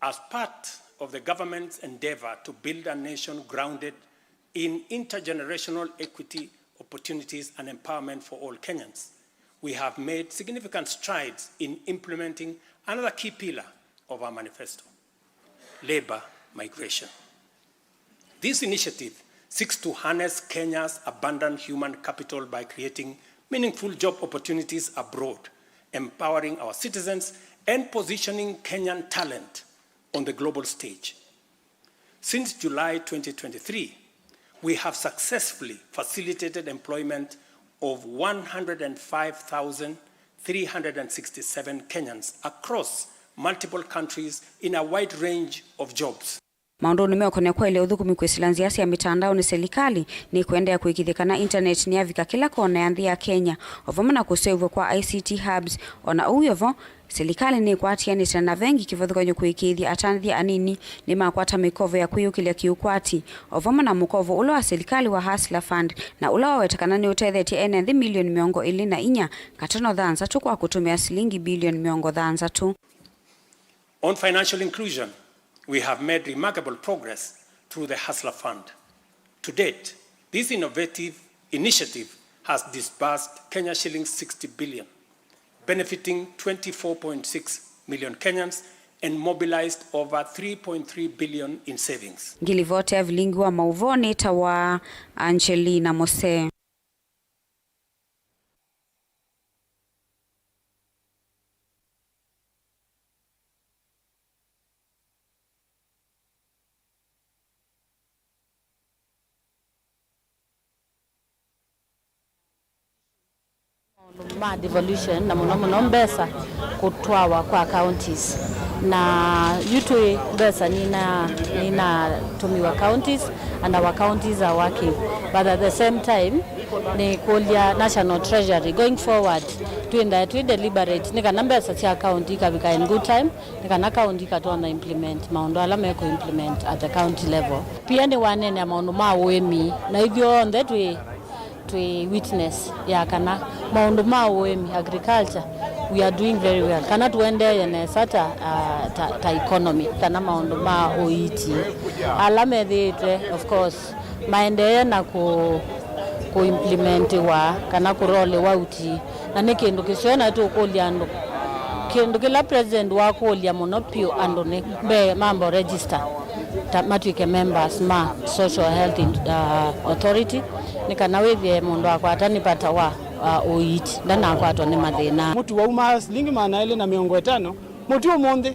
As part of the government's endeavor to build a nation grounded in intergenerational equity, opportunities, and empowerment for all Kenyans, we have made significant strides in implementing another key pillar of our manifesto, labor migration. This initiative seeks to harness Kenya's abundant human capital by creating meaningful job opportunities abroad, empowering our citizens, and positioning Kenyan talent on the global stage. Since July twenty twenty-three, we have successfully facilitated employment of one hundred and five thousand three hundred and sixty-seven Kenyans across multiple countries in a wide range of jobs. Maũndũnĩ meũkonĩa kwaĩlya ũthũkũmi kwĩsĩla nzĩa sya mĩtandaonĩ, silikalĩ nĩkũendeea kũĩkĩĩthya kana intaneti nĩyavika kĩla kona ya nthĩ ya Kenya, o vamwe na kũseũvw'a kwa I C T hubs. O na ũu wĩ vo, silikalĩ nĩkwatĩanĩte na vengi kĩvathũkany'o kũĩkĩĩthya atandĩthya anini nĩmakwata mĩkovo ya kwĩyũkĩlya kĩũkwati, o vamwe na mũkovo ũla wa silikalĩ wa Hustler Fund, na ũla waweta kana nĩũtethetye ene nthĩ milioni mĩongo ĩlĩ na inya katono thanthatũ kwa kũtũmĩa silingi bilioni mĩongo thanthatũ. On financial inclusion, we have made remarkable progress through the Hustler Fund. To date, this innovative initiative has disbursed Kenya shillings sixty billion, benefiting twenty-four point six million Kenyans and mobilized over three point three billion in savings. Ngilivoti ya vilingi wa maũvoo nĩtawa Angelina Mose. Maũndũ ma devolution, na mũno mũno mbesa kũtwawa kwa counties. Na yu twĩ mbesa nina, ninatũmiwa counties, and our counties are working. But at the same time, nĩ kũlya National Treasury, going forward, twĩndae twĩ deliberate nĩ kana mbesa sya county ikavika in good time, nĩ kana county ikatonya implement maũndũ ala mekũ implement at the county level. Pia nĩwaneenea maũndũ ma ũĩmi, na ithyonthe twĩ, twĩ witness ya kana maũndũ ma ũĩmi, agriculture, we are doing very well, kana tũendeeye nesa ta, ah, ta, ta economy, kana maũndũ ma ũiiti ala methĩĩtwe, of course, maendeeye na kũ, kũ implementiwa kana kũrolĩwa uti. Na nĩ kĩndũ kĩseo na tũkũlya andũ. Kĩndũ kĩla president wakũlya mũno pyũ andũ nĩ mbee mambo register, ta matw'ĩke members ma Social Health in, uh, Authority, nĩ kana wĩthĩe mũndũ akwata nĩ vata wa, uh, ũiiti, ndanakwatwa nĩ mathĩna. Mũtu waumaa silingi maana elĩ na mĩongo ĩtano, mũtu ũmũnthĩ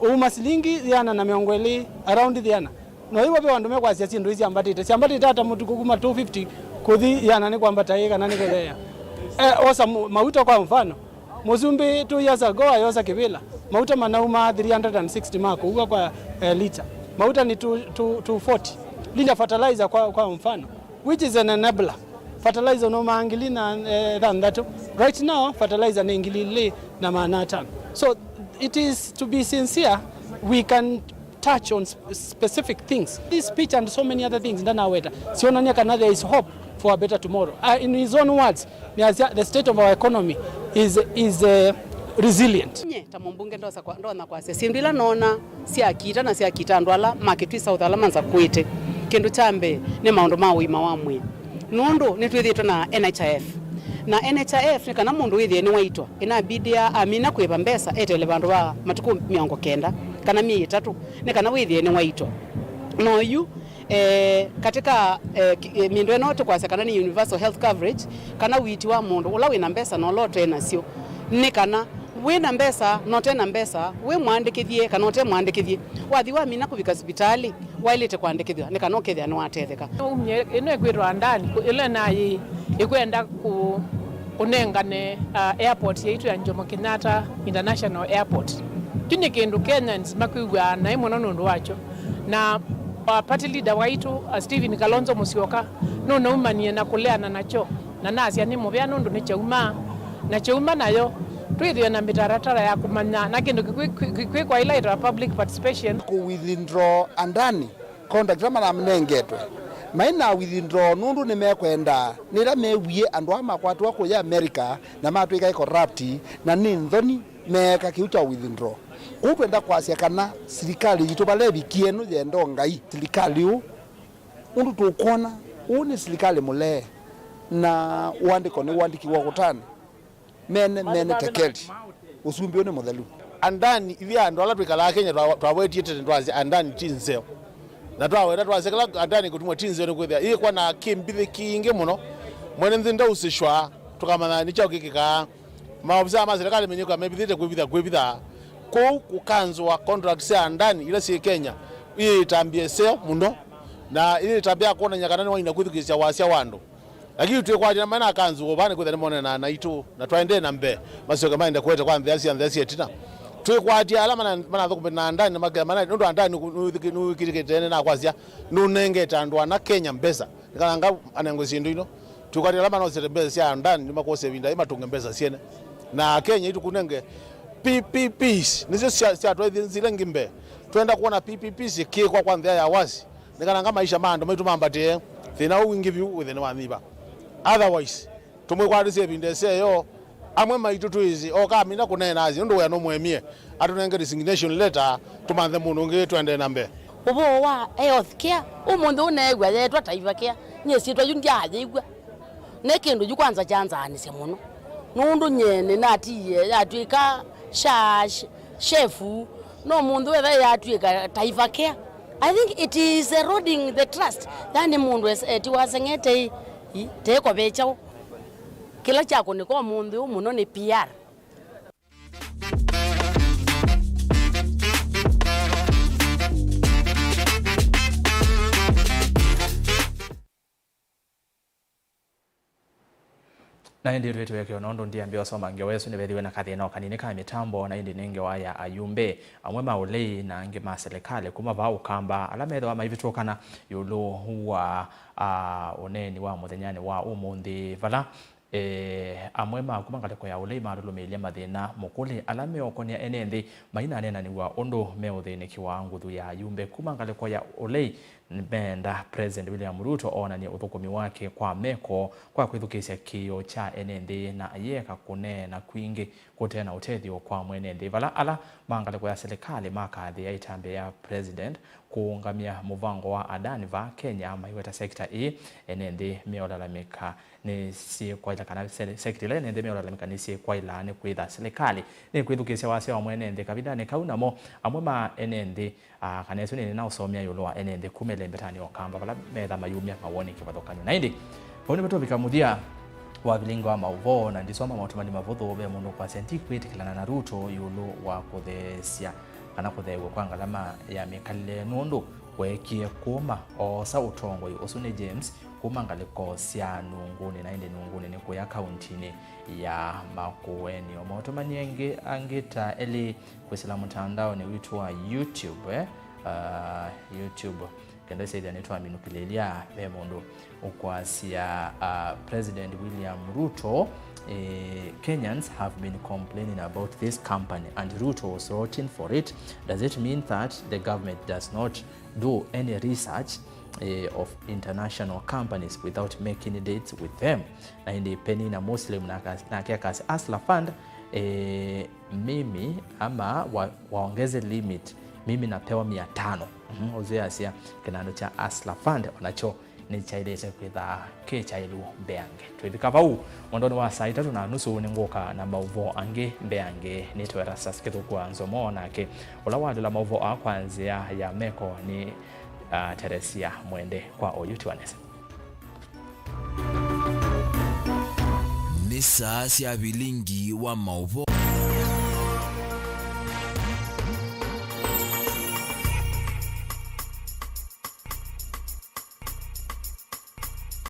ũuma silingi yĩana na mĩongo ĩlĩ, around yĩana. No ĩw'o ve andũ mekwasya syĩndũ ii syambatĩte. Syambatĩte ata mũtukũ kuma two fifty kũthi yĩana nĩ kwambata ĩĩ kana nĩ kũtheea? Eh, osa mu-, mauta kwa mfano. Mũsumbĩ two years ago ayosa kĩvĩla. Mauta manaumaa three hundred and sixty ma kũua kwa eh, lita. Mauta ni two, two, two forty. Lita fertilizer kwa, kwa mfano, which is an enabler. Fertilizer unaumaa ngili na eh, thanthatũ. Right now fertilizer ni ngili ilĩ na maana atano. So it is, to be sincere, we can touch on sp- specific things. This speech and so many other things ndanaweta sionania kana there is hope for a better tomorrow. Uh, in his own words, niasya the state of our economy is, is uh, resilient. Nye ta mũmbunge ndosa kwa, ndonya kwasya syĩndũ ila noona syakita na syakita andũ ala ma Kitui South ala manzakuĩte. Kĩndũ kya mbee nĩ maũndũ ma ũima wa mwĩĩ, nũndũ nĩtwĩthĩĩtwe na N H I F, na N H I F nĩ kana mũndũ wĩthĩe nĩwaitwa, ĩnabidĩa amina kũĩva mbesa eteele vandũ va matukũ mĩongo kenda kana myei ĩtatũ nĩ kana wĩthĩe nĩwaitwa. Na oyu eh, katika eh, ki- eh, mĩndũ ĩno tũkwasya kana nĩ universal health coverage, kana ũiiti wa mũndũ ũla wĩna mbesa na ũla ũte nasyo, nĩ kana wĩna mbesa na ũte na mbesa, wĩ mwandĩkĩthye kana ũte mwandĩkĩthye, wathi wamina kũvika sivitalĩ, waĩlĩte kũandĩkĩthw'a nĩ kana ũkethĩa nĩwatetheka. Umie ĩno ĩkwĩtwa Andani, ĩla naĩ ĩkwenda kũ- ũnengane uh, airport yaitũ ya Jomo Kenyatta International Airport. Kyu nĩ kĩndũ Kenyans makwĩw'aa naĩ mũno nũndũ wakyo, na uh, party leader waitũ uh, Stephen Kalonzo Musyoka nũnaumanie na kũleana nakyo, na nasya nĩ mũvea nũndũ nĩkyaumaa, na kyauma nayo twĩthĩwe na mĩtaratara ya kũmanya na kĩndũ kĩkwĩkwa ila ĩtawa public participation. Kũ withdraw Andani contract ĩla mananengetwe, mai na withdraw nũndũ nĩmekwenda nĩ ĩla mewie andũ aa makwatĩwa kũya America na matw'ĩka corrupt, na nĩ nthoni meeka kĩu kya withdraw. Kwoou twenda kwasya kana silikalĩ yitũ vala ĩvikie ĩno yenda o Ngai, silikalĩ ũũ, ũndũ tũkwona ũũ nĩ silikalĩ mũlee, na ũandĩko nĩwandĩkiwe ũkũtanĩ. Mene, mene tekeli. Ũsumbĩ ũyũ nĩ mũthelu. Andani, ithyĩ andũ ala twĩkalaa Kenya twa- twawetie tene twasya Andani ti nzeo. Na twaweta twasya kĩla Andani kũtumwa ti nzeo nĩ kwĩthĩa ĩĩkwa na kĩmbithĩ kingĩ mũno. Mwene nthĩ ndausĩshwa, tũkamanya nĩ kyaũ kĩkĩkaa. Maofisa ma serikali menyĩka mevithĩte kwĩvitha kwĩvitha. Kũu kũkanzũa contract sya Andani ila syĩ Kenya iĩtambya ĩseo mũno, na iĩtambya ya kwonany'a kana nĩwaina kwĩthukĩĩsya wasya wa andũ. Lakini twĩkwatya na maana akanzũa vaa nĩkwĩthĩa nĩmonene na anaitũ, na twaendee na mbee, masyoke maende kũete kwa nthĩa sya nthĩa sya ĩtina. Twĩkwatya ala mana- manathũkũmĩte na Andani na makĩa mana nũndũ Andani nũwĩkĩlĩkĩte ene na kwasya nũnengete andũ ana Kenya mbesa nĩ kana nga anengwe syĩndũ ino. Twĩkwatya ala manosete mbesa sya Andani nĩmakwosa ĩvinda ĩ matũnge mbesa syene. Na Kenya itũkũnenge P P Ps nĩsyo sya- syatwaithie nzila ĩngĩ mbee. Twenda kwona P P Ps ikĩkwa kwa nthĩa ya wasi. Nĩ kana nga maisha ma andũ maitũ mambatĩe, thĩna ũũ wingĩ vyũ wĩthĩe nĩwanyiva. Otherwise, tũmwĩkwatĩsye ĩvinda ĩseo, amwe maitũ twĩsĩ, oka amina kũneena asya, nũndũ wĩa nũmũemie, atũnenge resignation letter, tũmanthe mũndũ ũngĩ tũendee na mbee. Ũvoo wa health care, ũmũnthĩ ũneew'a yeetwa Taifa Care, nyie syĩtwa yu ndyayĩw'a. Nĩ kĩndũ yu kwanza kyanzaanisye mũno, nũndũ nyie nĩnatiie yatw'ĩka sha sh- shefu, no mũnthĩ wetha yatw'ĩka Taifa Care. I think it is eroding the trust, yani mũndũ es- etiwa aseng'ete ĩ, ĩ, teĩkove kyaũ. Kĩla kyakũnĩka ũmũnthĩ ũũ mũno nĩ P R. Na ĩndĩ twĩtwĩe kĩono ũndũ ndiambĩa ũsoma ngewa ĩsu nĩvethiwe na kathĩna o kanini ka mĩtambo, na ĩndĩ nĩ ngewa ya ayumbe amwe ma ũlei na angĩ ma silikalĩ kuma vaa Ũkamba ala methĩwa maivĩtũkana ĩũlũ wa, ah, ũneeni wa mũthenyanĩ wa ũmũnthĩ, vala, eh, amwe ma kuma ngalĩko ya ũlei malũlũmĩĩlye mathĩna mũkũlĩ ala meũkonĩa ene nthĩ mainaneenanĩw'a ũndũ meũthĩnĩkĩwa. Nguthu ya ayumbe kuma ngalĩko ya ũlei meenda President William Ruto onany'e ũthũkũmi wake kwa meko kwa kwĩthukĩĩsya kĩĩo kya ene nthĩ na ayĩeka kũneena kwingĩ kũte na ũtethyo kwa mwene nthĩ, vala ala ma ngalĩko ya silikalĩ makathĩa ĩtambya ya President kũũngamya mũvango wa Adani vaa Kenya. Maiweta sekita ĩĩ ene nthĩ meũlalamĩka nĩsyĩkwaĩla, kana se- sekita ila ene nthĩ meũlalamĩka nĩsyĩkwaĩlaa nĩ kwĩtha silikalĩ nĩkwĩthukĩĩsya wasya wa mwene nthĩ kavindanĩ kau. Namo amwe ma ene nthĩ, ah, kana ĩsu nĩ nĩnaũsomea ĩũlũ wa ene nthĩ kuma ĩlembetanĩ ya Ũkamba vala metha mayumya mawoni kĩvathũkany'o. Na ĩndĩ vau nĩvo tũvika mũthya wa vilingi wa maũvoo, na ndisoma maũtũmani mavũthũ ve mũndũ kwasya ndikwĩtĩkĩlana na Ruto ĩũlũ wa kũtheesya kana kũtheew'a kwa ngalama ya mĩkalĩle, nũndũ weekie kũũma oosa ũtongoi ũsu nĩ James kuma ngalĩko sya Nunguni, na ĩndĩ Nunguni nĩ kũya kauntinĩ ya Makueni. O maũtũmani angĩ, angĩ ta elĩ kwĩsĩla mũtandaonĩ witũ wa YouTube, eh? Uh, YouTube, kenda syaithya nĩtwaminũkĩlĩlya, ve mũndũ ũkwasya, uh, President William Ruto, eh, Kenyans have been complaining about this company and Ruto was rooting for it. Does it mean that the government does not do any research, eh, of international companies without making deals with them? Na ĩndĩ Penina Muslim nake akasya, Hustler Fund, eh, mimi ama wa, waongeze limit, mimi napewa mia tano. Mhm, ũzĩasya kĩnandũ kya Hustler Fund onakyo nĩkyaĩlĩte kwĩthaa kĩ kyaĩlu mbeange. Twĩvika vau mwendonĩ wa saa itatũ na nusu, nĩngũka na maũvoo angĩ mbeange. Nĩtwe Erastus Kĩthũku wa Nzomo, nake ũla waandĩla maũvoo aa kwa nzĩa ya meko nĩ, ah, Teresia Mwende. Kwa oyu twanesa. Nĩ saa sya vilingi wa maũvoo.